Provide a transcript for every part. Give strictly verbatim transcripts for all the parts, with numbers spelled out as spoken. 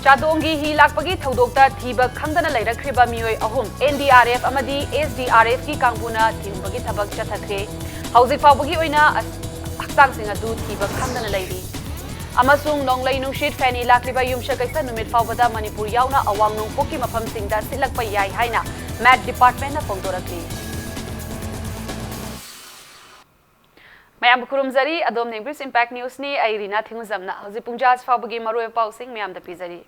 ꯆꯥꯗꯣꯡꯒꯤ ꯍꯤ ꯂꯥꯛꯄꯒꯤ ꯊꯧꯗꯣꯛꯇ ꯊꯤꯕ ꯈꯪꯗꯅ ꯂꯩꯔꯛꯈ꯭ꯔꯤꯕ ꯃꯤꯑꯣꯏ ꯑꯍꯨꯝ ꯑꯦꯟ ꯗꯤ ꯑꯥꯔ ꯑꯦꯐ ꯑꯃꯗꯤ ꯑꯦꯁ ꯗꯤ ꯑꯥꯔ ꯑꯦꯐꯀꯤ ꯀꯥꯡꯕꯨꯅ ꯊꯤꯍꯨꯝꯕꯒꯤ ꯊꯕꯛ ꯆꯠꯊꯈ꯭ꯔꯦ꯫ ꯍꯧꯖꯤꯛ ꯐꯥꯎꯕꯒꯤ ꯑꯣꯏꯅ ꯑꯁ-, ꯍꯛꯆꯥꯡꯁꯤꯡ ꯑꯗꯨ ꯊꯤꯕ ꯈꯪꯗꯅ ꯂꯩꯔꯤ꯫ ꯑꯃꯁꯨꯡ ꯅꯣꯡꯂꯩ ꯅꯨꯡꯁꯤꯠ ꯐꯦꯅꯤ ꯂꯥꯛꯂꯤꯕ ꯌꯨꯝꯁꯀꯩꯁ ꯅꯨꯃꯤꯠ ꯐꯥꯎꯕꯗ ꯃꯅꯤꯄꯨꯔ ꯌꯥꯎꯅ ꯑꯋꯥꯡ ꯅꯣꯡꯄꯣꯛꯀꯤ ꯃꯐꯝꯁꯤꯡꯗ ꯁꯤꯠꯂꯛꯄ ꯌꯥꯏ ꯍꯥꯏꯅ ꯃꯦꯠ ꯗꯤꯄꯥꯔꯠꯃꯦꯟꯠꯅ ꯐꯣꯡꯗꯣꯔꯛꯂꯤ꯫ ꯃꯌꯥꯝꯕꯨ ꯈꯨꯔꯨꯝꯖꯔꯤ꯫ ꯑꯗꯣꯝꯅ ꯏꯝꯄ꯭ꯔꯤꯁ ꯏꯝꯄꯦꯛ ꯅ꯭ꯌꯨꯁꯅꯤ꯫ ꯑꯩ ꯔꯤꯅꯥ ꯊꯤꯡꯉꯨꯖꯝꯅ ꯍꯧꯖꯤꯛ ꯄꯨꯡ ꯖꯥꯁꯤ ꯐꯥꯎꯕꯒꯤ ꯃꯔꯨꯑꯣꯏꯕ ꯄꯥꯎꯁꯤꯡ ꯃꯌꯥꯝꯗ ꯄꯤꯖꯔꯤ꯫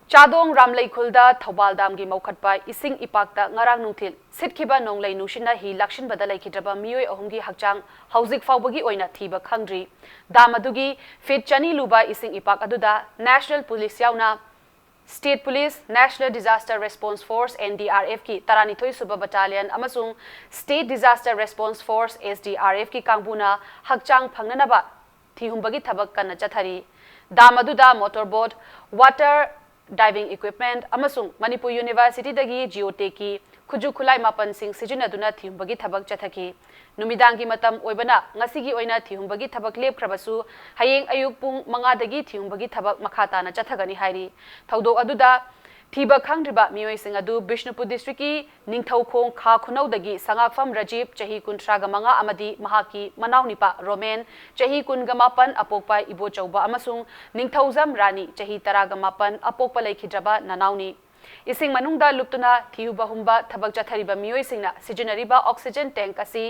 ꯆꯥꯗꯣꯡ ꯔꯥꯝꯂꯩꯈꯨꯜꯗ ꯊꯧꯕꯥꯜ ꯗꯥꯝꯒꯤ ꯃꯧꯈꯠꯄ ꯏꯁꯤꯡ ꯏꯄꯥꯛꯇ ꯉꯔꯥꯡ ꯅꯨꯡꯊꯤꯜ ꯁꯤꯠꯈꯤꯕ ꯅꯣꯡꯂꯩ ꯅꯨꯡꯁꯤꯠꯅ ꯍꯤ ꯂꯥꯛꯁꯤꯟꯕꯗ ꯂꯩꯈꯤꯗ꯭ꯔꯕ ꯃꯤꯑꯣꯏ ꯑꯍꯨꯝꯒꯤ ꯍꯛꯆꯥꯡ ꯍꯧꯖꯤꯛ ꯐꯥꯎꯕꯒꯤ ꯑꯣꯏꯅ ꯊꯤꯕ ꯈꯪꯗ꯭ꯔꯤ꯫ ꯗꯥꯝ ꯑꯗꯨꯒꯤ ꯐꯤꯠ ꯆꯅꯤ ꯂꯨꯕ ꯏꯁꯤꯡ ꯏꯄꯥꯛ ꯑꯗꯨꯗ ꯅꯦꯁꯅꯦꯜ ꯄꯨꯂꯤꯁ ꯌꯥꯎꯅ state police, national disaster response force, N D R ꯑꯦꯐꯀꯤ ꯇꯔꯥꯅꯤꯊꯣꯏ ꯁꯨꯕ ꯕꯠꯇꯥꯂꯤꯌꯟ ꯑꯃꯁꯨꯡ state disaster response force, S D R ꯑꯦꯐꯀꯤ ꯀꯥꯡꯕꯨꯅ ꯍꯛꯆꯥꯡ ꯐꯪꯅꯅꯕ ꯊꯤꯍꯨꯝꯕꯒꯤ ꯊꯕꯛ ꯀꯟꯅ ꯆꯠꯊꯔꯤ꯫ ꯗꯥꯝ ꯑꯗꯨꯗ motor boat, water diving equipment ꯑꯃꯁꯨꯡ ꯃꯅꯤꯄꯨꯔ ꯌꯨꯅꯤꯚꯔꯁꯤꯇꯤꯗꯒꯤ ꯖꯤꯑꯣꯇꯦꯛꯀꯤ ꯈꯨꯠꯁꯨ ꯈꯨꯠꯂꯥꯏ ꯃꯥꯄꯟꯁꯤꯡ ꯁꯤꯖꯤꯟꯅꯗꯨꯅ ꯊꯤꯍꯨꯝꯕꯒꯤ ꯊꯕꯛ ꯆꯠꯊꯈꯤ꯫ ꯅꯨꯃꯤꯗꯥꯡꯒꯤ ꯃꯇꯝ ꯑꯣꯏꯕꯅ ꯉꯁꯤꯒꯤ ꯑꯣꯏꯅ ꯊꯤꯍꯨꯝꯕꯒꯤ ꯊꯕꯛ ꯂꯦꯞꯈ꯭ꯔꯕꯁꯨ, ꯍꯌꯦꯡ ꯑꯌꯨꯛ ꯄꯨꯡ ꯃꯉꯥꯗꯒꯤ ꯊꯤꯍꯨꯝꯕꯒꯤ ꯊꯕꯛ ꯃꯈꯥ ꯇꯥꯅ ꯆꯠꯊꯒꯅꯤ ꯍꯥꯏꯔꯤ꯫ ꯊꯧꯗꯣꯛ ꯑꯗꯨꯗ ꯊꯤꯕ ꯈꯪꯗ꯭ꯔꯤꯕ ꯃꯤꯑꯣꯏꯁꯤꯡ ꯑꯗꯨ ꯕꯤꯁꯅꯨꯄꯨꯔ ꯗꯤꯁꯇ꯭ꯔꯤꯛꯀꯤ ꯅꯤꯡꯊꯧꯈꯣꯡ ꯈꯥ ꯈꯨꯅꯧꯗꯒꯤ ꯁꯉꯥꯛꯐꯝ ꯔꯥꯖꯤꯞ, ꯆꯍꯤ ꯀꯨꯟꯊ꯭ꯔꯥꯒ ꯃꯉꯥ, ꯑꯃꯗꯤ ꯃꯍꯥꯛꯀꯤ ꯃꯅꯥꯎꯅꯤꯄꯥ ꯔꯣꯃꯦꯟ, ꯆꯍꯤ ꯀꯨꯟꯒ ꯃꯥꯄꯟ, ꯑꯄꯣꯛꯄ ꯏꯕꯣꯆꯧꯕ ꯑꯃꯁꯨꯡ ꯅꯤꯡꯊꯧꯖꯝ ꯔꯥꯅꯤ, ꯆꯍꯤ ꯇꯔꯥꯒ ꯃꯥꯄꯟ, ꯑꯄꯣꯛꯄ ꯂꯩꯈꯤꯗ꯭ꯔꯕ ꯅꯅꯥꯎꯅꯤ꯫ ꯏꯁꯤꯡ ꯃꯅꯨꯡꯗ ꯂꯨꯞꯇꯨꯅ ꯊꯤꯍꯨꯝꯕ ꯍꯨꯝꯕ ꯊꯕꯛ ꯆꯠꯊꯔꯤꯕ ꯃꯤꯑꯣꯏꯁꯤꯡꯅ ꯁꯤꯖꯤꯟꯅꯔꯤꯕ ꯑꯣꯛꯁꯤꯖꯦꯟ ꯇꯦꯡꯛ ꯑꯁꯤ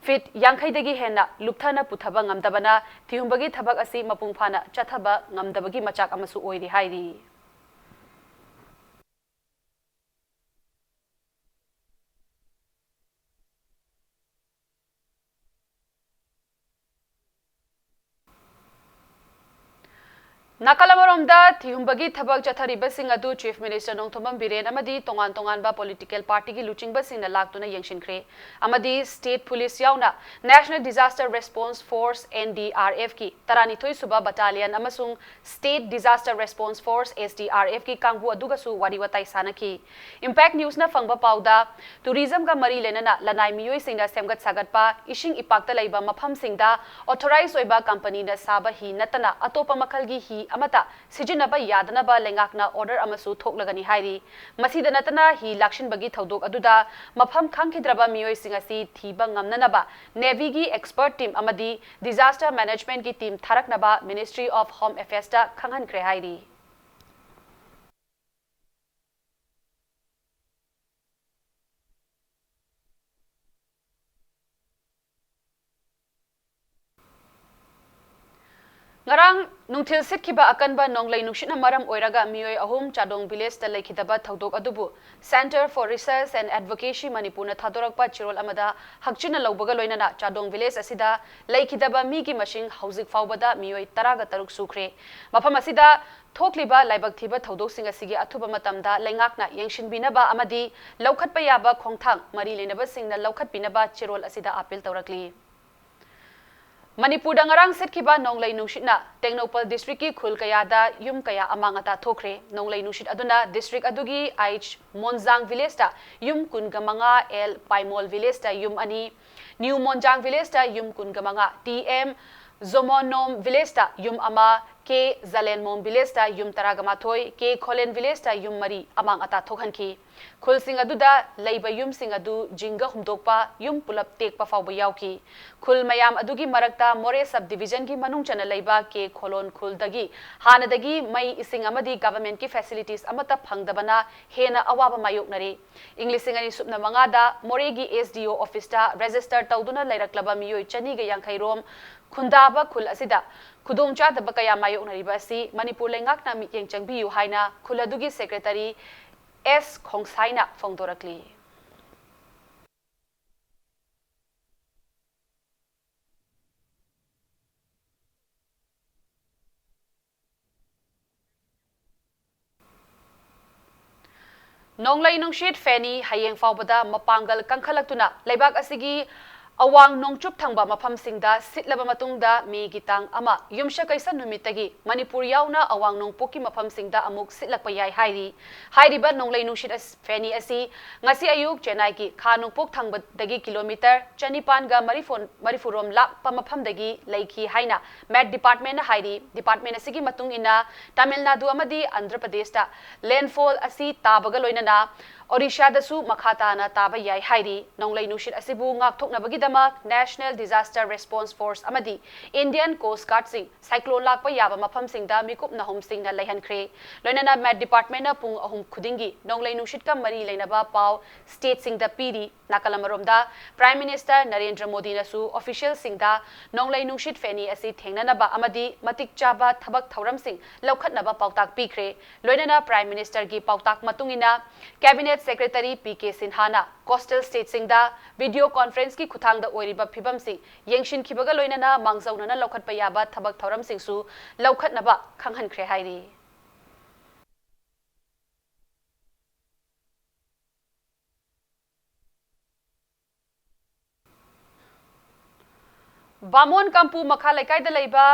ꯐꯤꯠ ꯌꯥꯡꯈꯩꯗꯒꯤ ꯍꯦꯟꯅ ꯂꯨꯞꯊꯅ ꯄꯨꯊꯕ ꯉꯝꯗꯕꯅ ꯊꯤꯍꯨꯝꯕꯒꯤ ꯊꯕꯛ ꯑꯁꯤ ꯃꯄꯨꯡ ꯐꯥꯅ ꯆꯠꯊꯕ ꯉꯝꯗꯕꯒꯤ ꯃꯆꯥꯛ ꯑꯃꯁꯨ ꯑꯣꯏꯔꯤ ꯍꯥꯏꯔꯤ꯫ ꯅꯥꯀꯜ ꯑꯃꯔꯣꯝꯗ, ꯊꯤꯍꯨꯝꯕꯒꯤ ꯊꯕꯛ ꯆꯠꯊꯔꯤꯕꯁꯤꯡ ꯑꯗꯨ ꯆꯤꯐ ꯃꯤꯅꯤꯁꯇꯔ ꯅꯣꯡꯊꯣꯝꯕꯝ ꯕꯤꯔꯦꯟ ꯑꯃꯗꯤ ꯇꯣꯉꯥꯟ ꯇꯣꯉꯥꯟꯕ ꯄꯣꯂꯤꯇꯤꯀꯦꯜ ꯄꯥꯔꯇꯤꯒꯤ ꯂꯨꯆꯤꯡꯕꯁꯤꯡꯅ ꯂꯥꯛꯇꯨꯅ ꯌꯦꯡꯁꯤꯟꯈ꯭ꯔꯦ ꯑꯃꯗꯤ ꯁ꯭ꯇꯦꯠ ꯄꯨꯂꯤꯁ ꯌꯥꯎꯅ national disaster response force, N D R ꯑꯦꯐꯀꯤ ꯇꯔꯥꯅꯤꯊꯣꯏ ꯁꯨꯕ ꯕꯠꯇꯥꯂꯤꯌꯟ ꯑꯃꯁꯨꯡ state disaster response force, S D R ꯑꯦꯐꯀꯤ ꯀꯥꯡꯕꯨ ꯑꯗꯨꯒꯁꯨ ꯋꯥꯔꯤ ꯋꯥꯇꯥꯏ ꯁꯥꯟꯅꯈꯤ꯫ ꯏꯝꯄꯦꯛ ꯅ꯭ꯌꯨꯁꯅ ꯐꯪꯕ ꯄꯥꯎꯗ, ꯇꯨꯔꯤꯖꯝꯒ ꯃꯔꯤ ꯂꯩꯅꯅ ꯂꯅꯥꯏ ꯃꯤꯑꯣꯏꯁꯤꯡꯅ ꯁꯦꯝꯒꯠ ꯁꯥꯒꯠꯄ ꯏꯁꯤꯡ ꯏꯄꯥꯛꯇ ꯂꯩꯕ ꯃꯐꯝꯁꯤꯡꯗ ꯑꯣꯊꯣꯔꯥꯏꯖ ꯑꯣꯏꯕ ꯀꯝꯄꯅꯤꯅ ꯁꯥꯕ ꯍꯤ ꯅꯠꯇꯅ ꯑꯇꯣꯞꯄ ꯃꯈꯜꯒꯤ ꯍꯤ ꯑꯃꯠꯇ ꯁꯤꯖꯤꯟꯅꯕ ꯌꯥꯗꯅꯕ ꯂꯩꯉꯥꯛꯅ order ꯑꯃꯁꯨ ꯊꯣꯛꯂꯒꯅꯤ ꯍꯥꯏꯔꯤ꯫ ꯃꯁꯤꯗ ꯅꯠꯇꯅ ꯍꯤ ꯂꯥꯛꯁꯤꯟꯕꯒꯤ ꯊꯧꯗꯣꯛ ꯑꯗꯨꯗ ꯃꯐꯝ ꯈꯪꯈꯤꯗ꯭ꯔꯕ ꯃꯤꯑꯣꯏꯁꯤꯡ ꯑꯁꯤ ꯊꯤꯕ ꯉꯝꯅꯅꯕ Navyꯒꯤ expert team ꯑꯃꯗꯤ disaster managementꯀꯤ team ꯊꯥꯔꯛꯅꯕ Ministry of Home Affairsꯇ ꯈꯪꯍꯟꯈ꯭ꯔꯦ ꯍꯥꯏꯔꯤ꯫ ꯉꯔꯥꯡ ꯅꯨꯡꯊꯤꯜ ꯁꯤꯠꯈꯤꯕ ꯑꯀꯟꯕ ꯅꯣꯡꯂꯩ ꯅꯨꯡꯁꯤꯠꯅ ꯃꯔꯝ ꯑꯣꯏꯔꯒ ꯃꯤꯑꯣꯏ ꯑꯍꯨꯝ ꯆꯥꯗꯣꯡ villageꯇ ꯂꯩꯈꯤꯗꯕ ꯊꯧꯗꯣꯛ ꯑꯗꯨꯕꯨ Centre for Research and Advocacy ꯃꯅꯤꯄꯨꯔꯅ ꯊꯥꯗꯣꯔꯛꯄ ꯆꯦꯔꯣꯜ ꯑꯃꯗ ꯍꯛꯆꯤꯟꯅ ꯂꯧꯕꯒ ꯂꯣꯏꯅꯅ ꯆꯥꯗꯣꯡ village ꯑꯁꯤꯗ ꯂꯩꯈꯤꯗꯕ ꯃꯤꯒꯤ ꯃꯁꯤꯡ ꯍꯧꯖꯤꯛ ꯐꯥꯎꯕꯗ ꯃꯤꯑꯣꯏ ꯇꯔꯥꯒ ꯇꯔꯨꯛ ꯁꯨꯈ꯭ꯔꯦ꯫ ꯃꯐꯝ ꯑꯁꯤꯗ ꯊꯣꯛꯂꯤꯕ ꯂꯥꯏꯕꯛ ꯊꯤꯕ ꯊꯧꯗꯣꯛꯁꯤꯡ ꯑꯁꯤꯒꯤ ꯑꯊꯨꯕ ꯃꯇꯝꯗ ꯂꯩꯉꯥꯛꯅ ꯌꯦꯡꯁꯤꯟꯕꯤꯅꯕ ꯑꯃꯗꯤ ꯂꯧꯈꯠꯄ ꯌꯥꯕ ꯈꯣꯡꯊꯥꯡ ꯃꯔꯤ ꯂꯩꯅꯕꯁꯤꯡꯅ ꯂꯧꯈꯠꯄꯤꯅꯕ ꯆꯦꯔꯣꯜ ꯑꯁꯤꯗ appeal ꯇꯧꯔꯛꯂꯤ꯫ ꯃꯅꯤꯄꯨꯔꯗ ꯉꯔꯥꯡ ꯁꯤꯠꯈꯤꯕ ꯅꯣꯡꯂꯩ ꯅꯨꯡꯁꯤꯠꯅ ꯇꯦꯡꯅꯧꯄꯜ districtꯀꯤ ꯈꯨꯜ ꯀꯌꯥꯗ ꯌꯨꯝ ꯀꯌꯥ ꯑꯃꯥꯡ ꯑꯇꯥ ꯊꯣꯛꯈ꯭ꯔꯦ꯫ ꯅꯣꯡꯂꯩ ꯅꯨꯡꯁꯤꯠ ꯑꯗꯨꯅ district ꯑꯗꯨꯒꯤ H ꯃꯣꯟꯖꯥꯡ villageꯇ ꯌꯨꯝ ꯀꯨꯟꯒ ꯃꯉꯥ, L ꯄꯥꯏꯃꯣꯜ villageꯇ ꯌꯨꯝ ꯑꯅꯤ, New ꯃꯣꯟꯖꯥꯡ villageꯇ ꯌꯨꯝ ꯀꯨꯟꯒ ꯃꯉꯥ, T M ꯖꯣꯃꯣꯅꯣꯝ villageꯇ ꯌꯨꯝ ꯑꯃ, K ꯖꯂꯦꯟꯃꯣꯝ villageꯇ ꯌꯨꯝ ꯇꯔꯥꯒ ꯃꯥꯊꯣꯏ, K ꯈꯣꯂꯦꯟ villageꯇ ꯌꯨꯝ ꯃꯔꯤ ꯑꯃꯥꯡ ꯑꯇꯥ ꯊꯣꯛꯍꯟꯈꯤ꯫ ꯈꯨꯜꯁꯤꯡ ꯑꯗꯨꯗ ꯂꯩꯕ ꯌꯨꯝꯁꯤꯡ ꯑꯗꯨ ꯖꯤꯡꯒ ꯍꯨꯝꯗꯣꯛꯄ, ꯌꯨꯝ ꯄꯨꯂꯞ ꯇꯦꯛꯄ ꯐꯥꯎꯕ ꯌꯥꯎꯈꯤ꯫ ꯈꯨꯜ ꯃꯌꯥꯝ ꯑꯗꯨꯒꯤ ꯃꯔꯛꯇ ꯃꯣꯔꯦ sub divisionꯒꯤ ꯃꯅꯨꯡ ꯆꯟꯅ ꯂꯩꯕ K ꯈꯣꯂꯣꯟ ꯈꯨꯜꯗꯒꯤ ꯍꯥꯟꯅꯗꯒꯤ ꯃꯩ, ꯏꯁꯤꯡ ꯑꯃꯗꯤ governmentꯀꯤ facilities ꯑꯃꯠꯇ ꯐꯪꯗꯕꯅ ꯍꯦꯟꯅ ꯑꯋꯥꯕ ꯃꯥꯌꯣꯛꯅꯔꯤ꯫ ꯏꯪ ꯂꯤꯁꯤꯡ ꯑꯅꯤ ꯁꯨꯞꯅ ꯃꯉꯥꯗ ꯃꯣꯔꯦꯒꯤ S D O officeꯇ register ꯇꯧꯗꯨꯅ ꯂꯩꯔꯛꯂꯕ ꯃꯤꯑꯣꯏ ꯆꯅꯤꯒ ꯌꯥꯡꯈꯩ ꯔꯣꯝ ꯈꯨꯟꯗꯥꯕ ꯈꯨꯜ ꯑꯁꯤꯗ ꯈꯨꯗꯣꯡꯆꯥꯗꯕ ꯀꯌꯥ ꯃꯥꯌꯣꯛꯅꯔꯤꯕ ꯑꯁꯤ ꯃꯅꯤꯄꯨꯔ ꯂꯩꯉꯥꯛꯅ ꯃꯤꯠꯌꯦꯡ ꯆꯪꯕꯤꯌꯨ ꯍꯥꯏꯅ ꯈꯨꯜ ꯑꯗꯨꯒꯤ secretary S ꯈꯣꯡꯁꯥꯏꯅ ꯐꯣꯡꯗꯣꯔꯛꯂꯤ꯫ ꯅꯣꯡꯂꯩ ꯅꯨꯡꯁꯤꯠ ꯐꯦꯅꯤ ꯍꯌꯦꯡ ꯐꯥꯎꯕꯗ ꯃꯄꯥꯡꯒꯜ ꯀꯟꯈꯠꯂꯛꯇꯨꯅ ꯂꯩꯕꯥꯛ ꯑꯁꯤꯒꯤ ꯑꯋꯥꯡ ꯅꯣꯡꯆꯨꯞ ꯊꯪꯕ ꯃꯐꯝꯁꯤꯡꯗ ꯁꯤꯠꯂꯕ ꯃꯇꯨꯡꯗ ꯃꯦꯒꯤ ꯇꯥꯡ ꯑꯃ, ꯌꯨꯝꯁꯀꯩꯁ ꯅꯨꯃꯤꯠꯇꯒꯤ ꯃꯅꯤꯄꯨꯔ ꯌꯥꯎꯅ ꯑꯋꯥꯡ ꯅꯣꯡꯄꯣꯛꯀꯤ ꯃꯐꯝꯁꯤꯡꯗ ꯑꯃꯨꯛ ꯁꯤꯠꯂꯛꯄ ꯌꯥꯏ ꯍꯥꯏꯔꯤ꯫ ꯍꯥꯏꯔꯤꯕ ꯅꯣꯡꯂꯩ ꯅꯨꯡꯁꯤꯠ ꯑꯁ-, ꯐꯦꯅꯤ ꯑꯁꯤ ꯉꯁꯤ ꯑꯌꯨꯛ ꯆꯦꯟꯅꯥꯏꯒꯤ ꯈꯥ ꯅꯣꯡꯄꯣꯛ ꯊꯪꯕꯗꯒꯤ ꯀꯤꯂꯣꯃꯤꯇꯔ ꯆꯅꯤꯄꯥꯟꯒ ꯃꯔꯤꯐꯨ-, ꯃꯔꯤꯐꯨꯔꯣꯝ ꯂꯥꯞꯄ ꯃꯐꯝꯗꯒꯤ ꯂꯩꯈꯤ ꯍꯥꯏꯅ ꯃꯦꯠ ꯗꯤꯄꯥꯔꯠꯃꯦꯟꯅ ꯍꯥꯏꯔꯤ꯫ ꯗꯤꯄꯥꯔꯠꯃꯦꯟ ꯑꯁꯤꯒꯤ ꯃꯇꯨꯡ ꯏꯟꯅ, ꯇꯥꯃꯤꯜ ꯅꯥꯗꯨ ꯑꯃꯗꯤ ꯑꯟꯙ꯭ꯔ ꯄ꯭ꯔꯗꯦꯁꯇ ꯂꯦꯟꯐꯣꯜ ꯑꯁꯤ ꯇꯥꯕꯒ ꯂꯣꯏꯅꯅ ꯑꯣꯔꯤꯁꯥꯗꯁꯨ ꯃꯈꯥ ꯇꯥꯅ ꯇꯥꯕ ꯌꯥꯏ ꯍꯥꯏꯔꯤ꯫ ꯅꯣꯡꯂꯩ ꯅꯨꯡꯁꯤꯠ ꯑꯁꯤꯕꯨ ꯉꯥꯛꯊꯣꯛꯅꯕꯒꯤꯗꯃꯛ National Disaster Response Force ꯑꯃꯗꯤ Indian Coast Guardꯁꯤꯡ ꯁꯥꯏꯀ꯭ꯂꯣꯟ ꯂꯥꯛꯄ ꯌꯥꯕ ꯃꯐꯝꯁꯤꯡꯗ ꯃꯤꯀꯨꯞ ꯅꯍꯨꯝꯁꯤꯡꯅ ꯂꯩꯍꯟꯈ꯭ꯔꯦ꯫ ꯂꯣꯏꯅꯅ ꯃꯦꯠ ꯗꯤꯄꯥꯔꯠꯃꯦꯟꯅ ꯄꯨꯡ ꯑꯍꯨꯝ ꯈꯨꯗꯤꯡꯒꯤ ꯅꯣꯡꯂꯩ ꯅꯨꯡꯁꯤꯠꯀ ꯃꯔꯤ ꯂꯩꯅꯕ ꯄꯥꯎ ꯁ꯭ꯇꯦꯠꯁꯤꯡꯗ ꯄꯤꯔꯤ꯫ ꯅꯥꯀꯜ ꯑꯃꯔꯣꯝꯗ, ꯄ꯭ꯔꯥꯏꯝ ꯃꯤꯅꯤꯁꯇꯔ ꯅꯔꯦꯟꯗ꯭ꯔ ꯃꯣꯗꯤꯅꯁꯨ ꯑꯣꯐꯤꯁꯤꯌꯦꯜꯁꯤꯡꯗ ꯅꯣꯡꯂꯩ ꯅꯨꯡꯁꯤꯠ ꯐꯦꯅꯤ ꯑꯁꯤ ꯊꯦꯡꯅꯅꯕ ꯑꯃꯗꯤ ꯃꯇꯤꯛ ꯆꯥꯕ ꯊꯕꯛ ꯊꯧꯔꯝꯁꯤꯡ ꯂꯧꯈꯠꯅꯕ ꯄꯥꯎꯇꯥꯛ ꯄꯤꯈ꯭ꯔꯦ꯫ ꯂꯣꯏꯅꯅ ꯄ꯭ꯔꯥꯏꯝ ꯃꯤꯅꯤꯁꯇꯔꯒꯤ ꯄꯥꯎꯇꯥꯛ ꯃꯇꯨꯡ ꯏꯟꯅ, ꯀꯦꯕꯤꯅꯦꯠ ꯁꯦꯀ꯭ꯔꯦꯇꯔꯤ ꯄꯤ ꯀꯦ ꯁꯤꯟꯍꯥꯅ ꯀꯣꯁꯇꯦꯜ ꯁ꯭ꯇꯦꯠꯁꯤꯡꯗ ꯚꯤꯗꯤꯑꯣ ꯀꯣꯟꯐꯔꯦꯟꯁꯀꯤ ꯈꯨꯠꯊꯥꯡꯗ ꯑꯣꯏꯔꯤꯕ ꯐꯤꯕꯝꯁꯤꯡ ꯌꯦꯡꯁꯤꯟꯈꯤꯕꯒ ꯂꯣꯏꯅꯅ ꯃꯥꯡꯖꯧꯅꯅ ꯂꯧꯈꯠꯄ ꯌꯥꯕ ꯊꯕꯛ ꯊꯧꯔꯝꯁꯤꯡꯁꯨ ꯂꯧꯈꯠꯅꯕ ꯈꯪꯍꯟꯈ꯭ꯔꯦ ꯍꯥꯏꯔꯤ꯫ ꯕꯥꯃꯣꯟ ꯀꯝꯄꯨ ꯃꯈꯥ ꯂꯩꯀꯥꯏꯗ ꯂꯩꯕ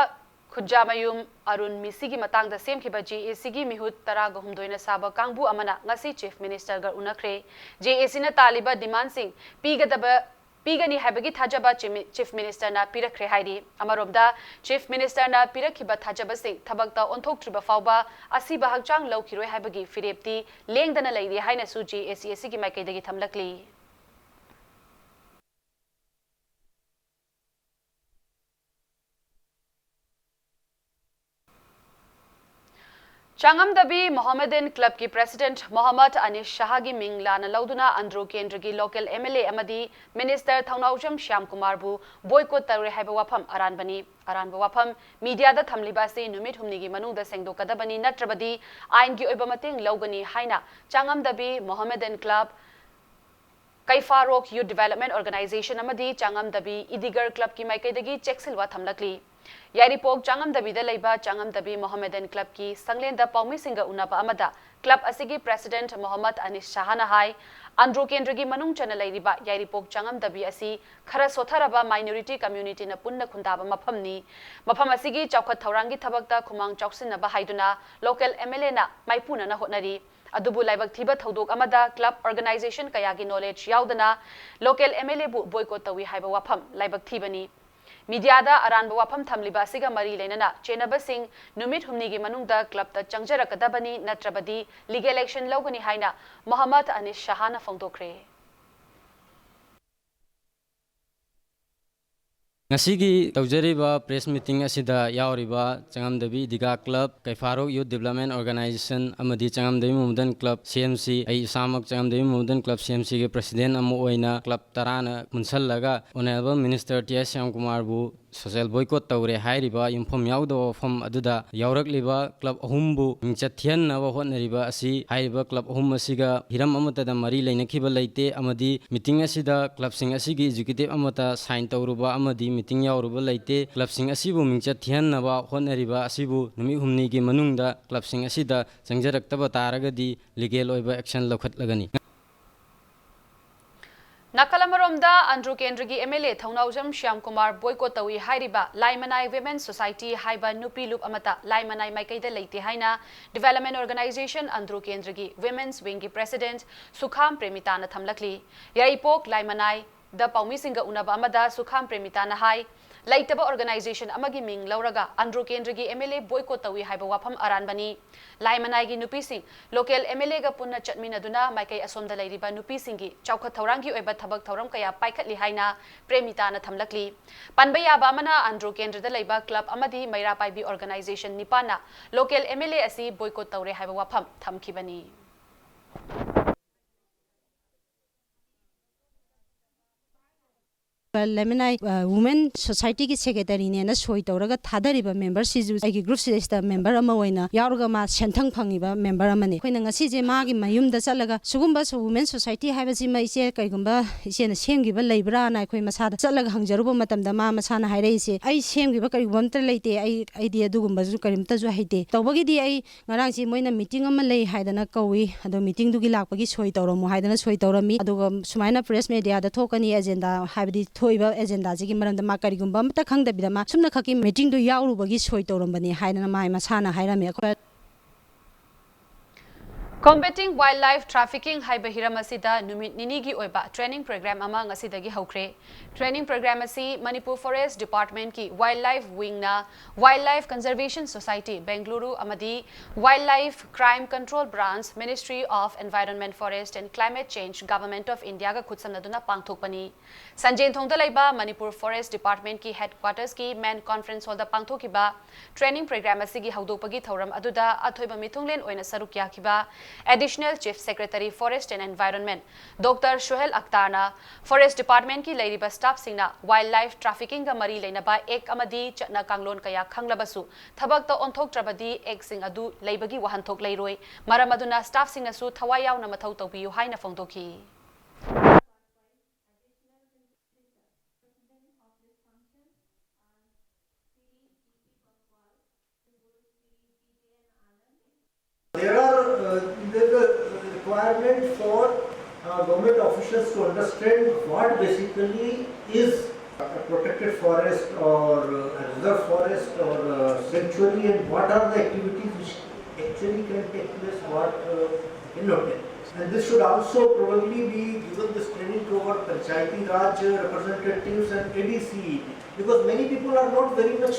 ꯈꯨꯟꯖꯥꯃꯌꯨꯝ ꯑꯔꯨꯟ ꯃꯤꯁꯤꯒꯤ ꯃꯇꯥꯡꯗ ꯁꯦꯝꯈꯤꯕ ꯖꯦ ꯑꯦ ꯁꯤꯒꯤ ꯃꯤꯍꯨꯠ ꯇꯔꯥꯒ ꯍꯨꯝꯗꯣꯏꯅ ꯁꯥꯕ ꯀꯥꯡꯕꯨ ꯑꯃꯅ ꯉꯁꯤ ꯆꯤꯐ ꯃꯤꯅꯤꯁꯇꯔꯒ ꯎꯅꯈ꯭ꯔꯦ꯫ ꯖꯦ ꯑꯦ ꯁꯤꯅ ꯇꯥꯜꯂꯤꯕ ꯗꯤꯃꯥꯟꯁꯤꯡ ꯄꯤꯒꯗꯕ, ꯄꯤꯒꯅꯤ ꯍꯥꯏꯕꯒꯤ ꯊꯥꯖꯕ ꯆꯤꯃꯤ-, ꯆꯤꯐ ꯃꯤꯅꯤꯁꯇꯔꯅ ꯄꯤꯔꯛꯈ꯭ꯔꯦ ꯍꯥꯏꯔꯤ꯫ ꯑꯃꯔꯣꯝꯗ, ꯆꯤꯐ ꯃꯤꯅꯤꯁꯇꯔꯅ ꯄꯤꯔꯛꯈꯤꯕ ꯊꯥꯖꯕꯁꯤꯡ ꯊꯕꯛꯇ ꯑꯣꯟꯊꯣꯛꯇ꯭ꯔꯤꯕ ꯐꯥꯎꯕ ꯑꯁꯤꯕ ꯍꯛꯆꯥꯡ ꯂꯧꯈꯤꯔꯣꯏ ꯍꯥꯏꯕꯒꯤ ꯐꯤꯔꯦꯞꯇꯤ ꯂꯦꯡꯗꯅ ꯂꯩꯔꯤ ꯍꯥꯏꯅꯁꯨ ꯖꯦ ꯑꯦ ꯁꯤ ꯑꯁꯤꯒꯤ ꯃꯥꯏꯀꯩꯗꯒꯤ ꯊꯝꯂꯛꯂꯤ꯫ ꯆꯥꯉꯝꯗꯕꯤ ꯃꯣꯍꯥꯃꯦꯗꯥꯟ ꯀ꯭ꯂꯕꯀꯤ ꯄ꯭ꯔꯦꯁꯤꯗꯦꯟꯠ ꯃꯣꯍꯝꯃꯗ ꯑꯅꯤꯁ ꯁꯍꯥꯒꯤ ꯃꯤꯡ ꯂꯥꯟꯅ ꯂꯧꯗꯨꯅ ꯑꯟꯗ꯭ꯔꯣ ꯀꯦꯟꯗ꯭ꯔꯒꯤ ꯂꯣꯀꯦꯜ ꯑꯦꯝ ꯑꯦꯜ ꯑꯦ ꯑꯃꯗꯤ ꯃꯤꯅꯤꯁꯇꯔ ꯊꯧꯅꯥꯎꯖꯝ ꯁ꯭ꯌꯥꯝ ꯀꯨꯃꯥꯔꯕꯨ ꯕꯣꯏꯀꯣꯠ ꯇꯧꯔꯦ ꯍꯥꯏꯕ ꯋꯥꯐꯝ ꯑꯔꯥꯟꯕꯅꯤ꯫ ꯑꯔꯥꯟꯕ ꯋꯥꯐꯝ ꯃꯤꯗꯤꯌꯥꯗ ꯊꯝꯂꯤꯕ ꯑꯁꯤ ꯅꯨꯃꯤꯠ ꯍꯨꯝꯅꯤꯒꯤ ꯃꯅꯨꯡꯗ ꯁꯦꯡꯗꯣꯛꯀꯗꯕꯅꯤ, ꯅꯠꯇ꯭ꯔꯕꯗꯤ ꯑꯥꯏꯟꯒꯤ ꯑꯣꯏꯕ ꯃꯇꯦꯡ ꯂꯧꯒꯅꯤ ꯍꯥꯏꯅ ꯆꯥꯉꯝꯗꯕꯤ ꯃꯣꯍꯥꯃꯦꯗꯥꯟ ꯀ꯭ꯂꯕ, ꯀꯩꯐꯥꯔꯣꯛ ꯌꯨꯊ ꯗꯤꯚꯦꯂꯞꯃꯦꯟꯠ ꯑꯣꯔꯒꯅꯥꯏꯖꯦꯁꯟ ꯑꯃꯗꯤ ꯆꯥꯉꯝꯗꯕꯤ ꯏꯗꯤꯒꯔ ꯀ꯭ꯂꯕꯀꯤ ꯃꯥꯏꯀꯩꯗꯒꯤ ꯆꯦꯛꯁꯤꯜꯋꯥ ꯊꯝꯂꯛꯂꯤ꯫ ꯌꯥꯏꯔꯤꯄꯣꯛ ꯆꯥꯉꯝꯗꯕꯤꯗ ꯂꯩꯕ ꯆꯥꯉꯝꯗꯕꯤ ꯃꯣꯍꯥꯃꯦꯗꯥꯟ ꯀ꯭ꯂꯕꯀꯤ ꯁꯪꯂꯦꯟꯗ ꯄꯥꯎꯃꯤꯁꯤꯡꯒ ꯎꯅꯕ ꯑꯃꯗ ꯀ꯭ꯂꯕ ꯑꯁꯤꯒꯤ ꯄ꯭ꯔꯦꯁꯤꯗꯦꯟꯠ ꯃꯣꯍꯝꯃꯗ ꯑꯅꯤꯁ ꯁꯍꯥꯅ ꯍꯥꯏ, ꯑꯟꯗ꯭ꯔꯣ ꯀꯦꯟꯗ꯭ꯔꯒꯤ ꯃꯅꯨꯡ ꯆꯟꯅ ꯂꯩꯔꯤꯕ ꯌꯥꯏꯔꯤꯄꯣꯛ ꯆꯉꯝꯗꯕꯤ ꯑꯁꯤ ꯈꯔ ꯁꯣꯠꯊꯔꯕ minority communityꯅ ꯄꯨꯟꯅ ꯈꯨꯟꯗꯥꯕ ꯃꯐꯝꯅꯤ꯫ ꯃꯐꯝ ꯑꯁꯤꯒꯤ ꯆꯥꯎꯈꯠ ꯊꯧꯔꯥꯡꯒꯤ ꯊꯕꯛꯇ ꯈꯨꯃꯥꯡ ꯆꯥꯎꯁꯤꯟꯅꯕ ꯍꯥꯏꯗꯨꯅ local MLAꯅ ꯃꯥꯏꯄꯨꯅꯅ ꯍꯣꯠꯅꯔꯤ꯫ ꯑꯗꯨꯕꯨ ꯂꯥꯏꯕꯛ ꯊꯤꯕ ꯊꯧꯗꯣꯛ ꯑꯃꯗ club organization ꯀꯌꯥꯒꯤ knowledge ꯌꯥꯎꯗꯅ local MLAꯕꯨ boycott ꯇꯧꯏ ꯍꯥꯏꯕ ꯋꯥꯐꯝ ꯂꯥꯏꯕꯛ ꯊꯤꯕꯅꯤ꯫ Mediaꯗ ꯑꯔꯥꯟꯕ ꯋꯥꯐꯝ ꯊꯝꯂꯤꯕ ꯑꯁꯤꯒ ꯃꯔꯤ ꯂꯩꯅꯅ ꯆꯦꯟꯅꯕꯁꯤꯡ ꯅꯨꯃꯤꯠ ꯍꯨꯝꯅꯤꯒꯤ ꯃꯅꯨꯡꯗ clubꯇ ꯆꯪꯖꯔꯛꯀꯗꯕꯅꯤ, ꯅꯠꯇ꯭ꯔꯕꯗꯤ legal action ꯂꯧꯒꯅꯤ ꯍꯥꯏꯅ ꯃꯣꯍꯝꯃꯗ ꯑꯅꯤꯁ ꯁꯍꯥꯅ ꯐꯣꯡꯗꯣꯛꯈ꯭ꯔꯦ꯫ ꯉꯁꯤꯒꯤ ꯇꯧꯖꯔꯤꯕ press meeting ꯑꯁꯤꯗ ꯌꯥꯎꯔꯤꯕ ꯆꯉꯝꯗꯕꯤ ꯏꯗꯤꯒꯥ club, ꯀꯩꯐꯥꯔꯣꯛ Youth Development Organization ꯑꯃꯗꯤ ꯆꯉꯝꯗꯕꯤ ꯃꯣꯃꯗꯟ club, CMC, ꯑꯩ ꯏꯁꯥꯃꯛ ꯆꯉꯝꯗꯕꯤ ꯃꯣꯃꯗꯟ club, CMCꯒꯤ president ꯑꯃ ꯑꯣꯏꯅ club ꯇꯔꯥꯅ ꯄꯨꯟꯁꯤꯜꯂꯒ Honourable Minister ꯇꯤ ꯑꯥꯏ ꯁ꯭ꯌꯥꯝꯀꯨꯃꯥꯔꯕꯨ social boycott ꯇꯧꯔꯦ ꯍꯥꯏꯔꯤꯕ ꯌꯨꯝꯐꯝ ꯌꯥꯎꯗꯕ ꯋꯥꯐꯝ ꯑꯗꯨꯗ ꯌꯥꯎꯔꯛꯂꯤꯕ club ꯑꯍꯨꯝꯕꯨ ꯃꯤꯡꯆꯠ ꯊꯤꯍꯟꯅꯕ ꯍꯣꯠꯅꯔꯤꯕ ꯑꯁꯤ ꯍꯥꯏꯔꯤꯕ club ꯑꯍꯨꯝ ꯑꯁꯤꯒ ꯍꯤꯔꯝ ꯑꯃꯠꯇꯗ ꯃꯔꯤ ꯂꯩꯅꯈꯤꯕ ꯂꯩꯇꯦ ꯑꯃꯗꯤ meeting ꯑꯁꯤꯗ clubꯁꯤꯡ ꯑꯁꯤꯒꯤ executive ꯑꯃꯠꯇ sign ꯇꯧꯔꯨꯕ ꯑꯃꯗꯤ meeting ꯌꯥꯎꯔꯨꯕ ꯂꯩꯇꯦ꯫ Clubꯁꯤꯡ ꯑꯁꯤꯕꯨ ꯃꯤꯡꯆꯠ ꯊꯤꯍꯟꯅꯕ ꯍꯣꯠꯅꯔꯤꯕ ꯑꯁꯤꯕꯨ ꯅꯨꯃꯤꯠ ꯍꯨꯝꯅꯤꯒꯤ ꯃꯅꯨꯡꯗ clubꯁꯤꯡ ꯑꯁꯤꯗ ꯆꯪꯖꯔꯛꯇꯕ ꯇꯥꯔꯒꯗꯤ legal ꯑꯣꯏꯕ action ꯂꯧꯈꯠꯂꯒꯅꯤ꯫ ꯅꯥꯀꯜ ꯑꯃꯔꯣꯝꯗ ꯑꯟꯗ꯭ꯔꯣ ꯀꯦꯟꯗ꯭ꯔꯒꯤ MLA ꯊꯧꯅꯥꯎꯖꯝ ꯁ꯭ꯌꯥꯝꯀꯨꯃꯥꯔ boycott ꯇꯧꯏ ꯍꯥꯏꯔꯤꯕ ꯂꯥꯏꯃꯅꯥꯏ Women Society ꯍꯥꯏꯕ ꯅꯨꯄꯤ ꯂꯨꯞ ꯑꯃꯠꯇ ꯂꯥꯏꯃꯅꯥꯏ ꯃꯥꯏꯀꯩꯗ ꯂꯩꯇꯦ ꯍꯥꯏꯅ Development Organisation ꯑꯟꯗ꯭ꯔꯣ ꯀꯦꯟꯗ꯭ꯔꯒꯤ Women's Wingꯒꯤ President ꯁꯨꯈꯥꯝ ꯄ꯭ꯔꯦꯃꯤꯇꯥꯅ ꯊꯝꯂꯛꯂꯤ꯫ ꯌꯥꯏꯔꯤꯄꯣꯛ ꯂꯥꯏꯃꯅꯥꯏꯗ ꯄꯥꯎꯃꯤꯁꯤꯡꯒ ꯎꯅꯕ ꯑꯃꯗ ꯁꯨꯈꯥꯝ ꯄ꯭ꯔꯦꯃꯤꯇꯥꯅ ꯍꯥꯏ, ꯂꯩꯇꯕ organisation ꯑꯃꯒꯤ ꯃꯤꯡ ꯂꯧꯔꯒ ꯑꯟꯗ꯭ꯔꯣ ꯀꯦꯟꯗ꯭ꯔꯒꯤ MLA boycott ꯇꯧꯏ ꯍꯥꯏꯕ ꯋꯥꯐꯝ ꯑꯔꯥꯟꯕꯅꯤ꯫ ꯂꯥꯏꯃꯅꯥꯏꯒꯤ ꯅꯨꯄꯤꯁꯤꯡ local MLAꯒ ꯄꯨꯟꯅ ꯆꯠꯃꯤꯟꯅꯗꯨꯅ ꯃꯥꯏꯀꯩ ꯑꯁꯣꯝꯗ ꯂꯩꯔꯤꯕ ꯅꯨꯄꯤꯁꯤꯡꯒꯤ ꯆꯥꯎꯈꯠ ꯊꯧꯔꯥꯡꯒꯤ ꯑꯣꯏꯕ ꯊꯕꯛ ꯊꯧꯔꯝ ꯀꯌꯥ ꯄꯥꯏꯈꯠꯂꯤ ꯍꯥꯏꯅ ꯄ꯭ꯔꯦꯃꯤꯇꯥꯅ ꯊꯝꯂꯛꯂꯤ꯫ ꯄꯟꯕ ꯌꯥꯕ ꯑꯃꯅ, ꯑꯟꯗ꯭ꯔꯣ ꯀꯦꯟꯗ꯭ꯔꯗ ꯂꯩꯕ club ꯑꯃꯗꯤ ꯃꯩꯔꯥ ꯄꯥꯏꯕꯤ organisation ꯅꯤꯄꯥꯟꯅ local MLA ꯑꯁꯤ boycott ꯇꯧꯔꯦ ꯍꯥꯏꯕ ꯋꯥꯐꯝ ꯊꯝꯈꯤꯕꯅꯤ꯫ ꯂꯩꯃꯅꯥꯏ ꯋꯨꯃꯦꯟ ꯁꯣꯁꯥꯏꯇꯤꯒꯤ ꯁꯦꯀ꯭ꯔꯦꯇꯔꯤꯅꯦꯅ ꯁꯣꯏ ꯇꯧꯔꯒ ꯊꯥꯗꯔꯤꯕ ꯃꯦꯝꯕꯔꯁꯤꯁꯨ ꯑꯩꯒꯤ ꯒ꯭ꯔꯨꯞꯁꯤꯗꯩꯁꯤꯗ ꯃꯦꯝꯕꯔ ꯑꯃ ꯑꯣꯏꯅ ꯌꯥꯎꯔꯒ ꯃꯥ ꯁꯦꯟꯊꯪ ꯐꯪꯉꯤꯕ ꯃꯦꯝꯕꯔ ꯑꯃꯅꯤ꯫ ꯑꯩꯈꯣꯏꯅ ꯉꯁꯤꯁꯦ ꯃꯥꯒꯤ ꯃꯌꯨꯝꯗ ꯆꯠꯂꯒ ꯁꯤꯒꯨꯝꯕ ꯋꯨꯃꯦꯟ ꯁꯣꯁꯥꯏꯇꯤ ꯍꯥꯏꯕꯁꯤꯃ ꯏꯆꯦ ꯀꯩꯒꯨꯝꯕ ꯏꯆꯦꯅ ꯁꯦꯝꯈꯤꯕ ꯂꯩꯕ꯭ꯔꯥꯅ ꯑꯩꯈꯣꯏ ꯃꯁꯥꯗ ꯆꯠꯂꯒ ꯍꯪꯖꯔꯨꯕ ꯃꯇꯝꯗ ꯃꯥ ꯃꯁꯥꯅ ꯍꯥꯏꯔꯛꯏꯁꯦ, "ꯑꯩ ꯁꯦꯝꯈꯤꯕ ꯀꯔꯤꯒꯨꯝꯕ ꯑꯝꯇ ꯂꯩꯇꯦ, ꯑꯩ ꯑꯩꯗꯤ ꯑꯗꯨꯒꯨꯝꯕꯁꯨ ꯀꯔꯤꯝꯇꯁꯨ ꯍꯩꯇꯦ꯫ ꯇꯧꯕꯒꯤꯗꯤ ꯑꯩ ꯉꯔꯥꯡꯁꯤ ꯃꯣꯏꯅ ꯃꯤꯇꯤꯡ ꯑꯃ ꯂꯩ ꯍꯥꯏꯗꯅ ꯀꯧꯏ, ꯑꯗꯣ ꯃꯤꯇꯤꯡꯗꯨꯒꯤ ꯂꯥꯛꯄꯒꯤ ꯁꯣꯏ ꯇꯧꯔꯝꯃꯣ ꯍꯥꯏꯗꯅ ꯁꯣꯏ ꯇꯧꯔꯝꯃꯤ꯫ ꯑꯗꯨꯒ ꯁꯨꯃꯥꯏꯅ ꯄ꯭ꯔꯦꯁ ꯃꯦꯗꯤꯌꯥꯗ ꯊꯣꯛꯀꯅꯤ, ꯑꯦꯖꯦꯟꯗꯥ ꯍꯥꯏꯕꯗꯤ ꯊꯣꯛꯏꯕ ꯑꯦꯖꯦꯟꯗꯥꯁꯤꯒꯤ ꯃꯔꯝꯗ ꯃꯥ ꯀꯔꯤꯒꯨꯝꯕ ꯑꯃꯠꯇ ꯈꯪꯗꯕꯤꯗ ꯃꯥ ꯁꯨꯝꯅꯈꯛꯀꯤ ꯃꯤꯇꯤꯡꯗꯨ ꯌꯥꯎꯔꯨꯕꯒꯤ ꯁꯣꯏ ꯇꯧꯔꯝꯕꯅꯤ" ꯍꯥꯏꯗꯅ ꯃꯥ ꯃꯁꯥꯅ ꯍꯥꯏꯔꯝꯃꯤ꯫ ꯑꯩꯈꯣꯏ Combating Wildlife Trafficking ꯍꯥꯏꯕ ꯍꯤꯔꯝ ꯑꯁꯤꯗ ꯅꯨꯃꯤꯠ ꯅꯤꯅꯤꯒꯤ ꯑꯣꯏꯕ training program ꯑꯃ ꯉꯁꯤꯗꯒꯤ ꯍꯧꯈ꯭ꯔꯦ꯫ Training program ꯑꯁꯤ Manipur Forest Departmentꯀꯤ Wildlife Wingꯅ Wildlife Conservation Society, Bengaluru ꯑꯃꯗꯤ Wildlife Crime Control Branch, Ministry of Environment, Forest and Climate Change, Government of Indiaꯒ ꯈꯨꯠꯁꯝꯅꯗꯨꯅ ꯄꯥꯡꯊꯣꯛꯄꯅꯤ꯫ ꯁꯟꯖꯦꯟꯊꯣꯡꯗ ꯂꯩꯕ ꯃꯅꯤꯄꯨꯔ Forest Departmentꯀꯤ headquartersꯀꯤ main conference hallꯗ ꯄꯥꯡꯊꯣꯛꯈꯤꯕ training program ꯑꯁꯤꯒꯤ ꯍꯧꯗꯣꯛꯄꯒꯤ ꯊꯧꯔꯝ ꯑꯗꯨꯗ ꯑꯊꯣꯏꯕ ꯃꯤꯊꯨꯡꯂꯦꯟ ꯑꯣꯏꯅ ꯁꯔꯨꯛ ꯌꯥꯈꯤꯕ Additional Chief Secretary, Forest and Environment, Doctor Sohail ꯑꯈꯇꯔꯅ Forest Departmentꯀꯤ ꯂꯩꯔꯤꯕ staffꯁꯤꯡꯅ wildlife traffickingꯒ ꯃꯔꯤ ꯂꯩꯅꯕ act ꯑꯃꯗꯤ ꯆꯠꯅ ꯀꯥꯡꯂꯣꯟ ꯀꯌꯥ ꯈꯪꯂꯕꯁꯨ ꯊꯕꯛꯇ ꯑꯣꯟꯊꯣꯛꯇ꯭ꯔꯕꯗꯤ actꯁꯤꯡ ꯑꯗꯨ ꯂꯩꯕꯒꯤ ꯋꯥꯍꯟꯊꯣꯛ ꯂꯩꯔꯣꯏ꯫ ꯃꯔꯝ ꯑꯗꯨꯅ staffꯁꯤꯡꯅꯁꯨ ꯊꯋꯥꯏ ꯌꯥꯎꯅ ꯃꯊꯧ ꯇꯧꯕꯤꯌꯨ ꯍꯥꯏꯅ ꯐꯣꯡꯗꯣꯛꯈꯤ꯫ There are, uh, the, the requirement for, uh, government officials to understand what basically is a protected forest or, uh, a reserve forest or a sanctuary, and what are the activities which actually can take place, what, uh, cannot take place. And this should also probably be given this training to our Panchayati Raj, uh, representatives and A D C, because many people are not very much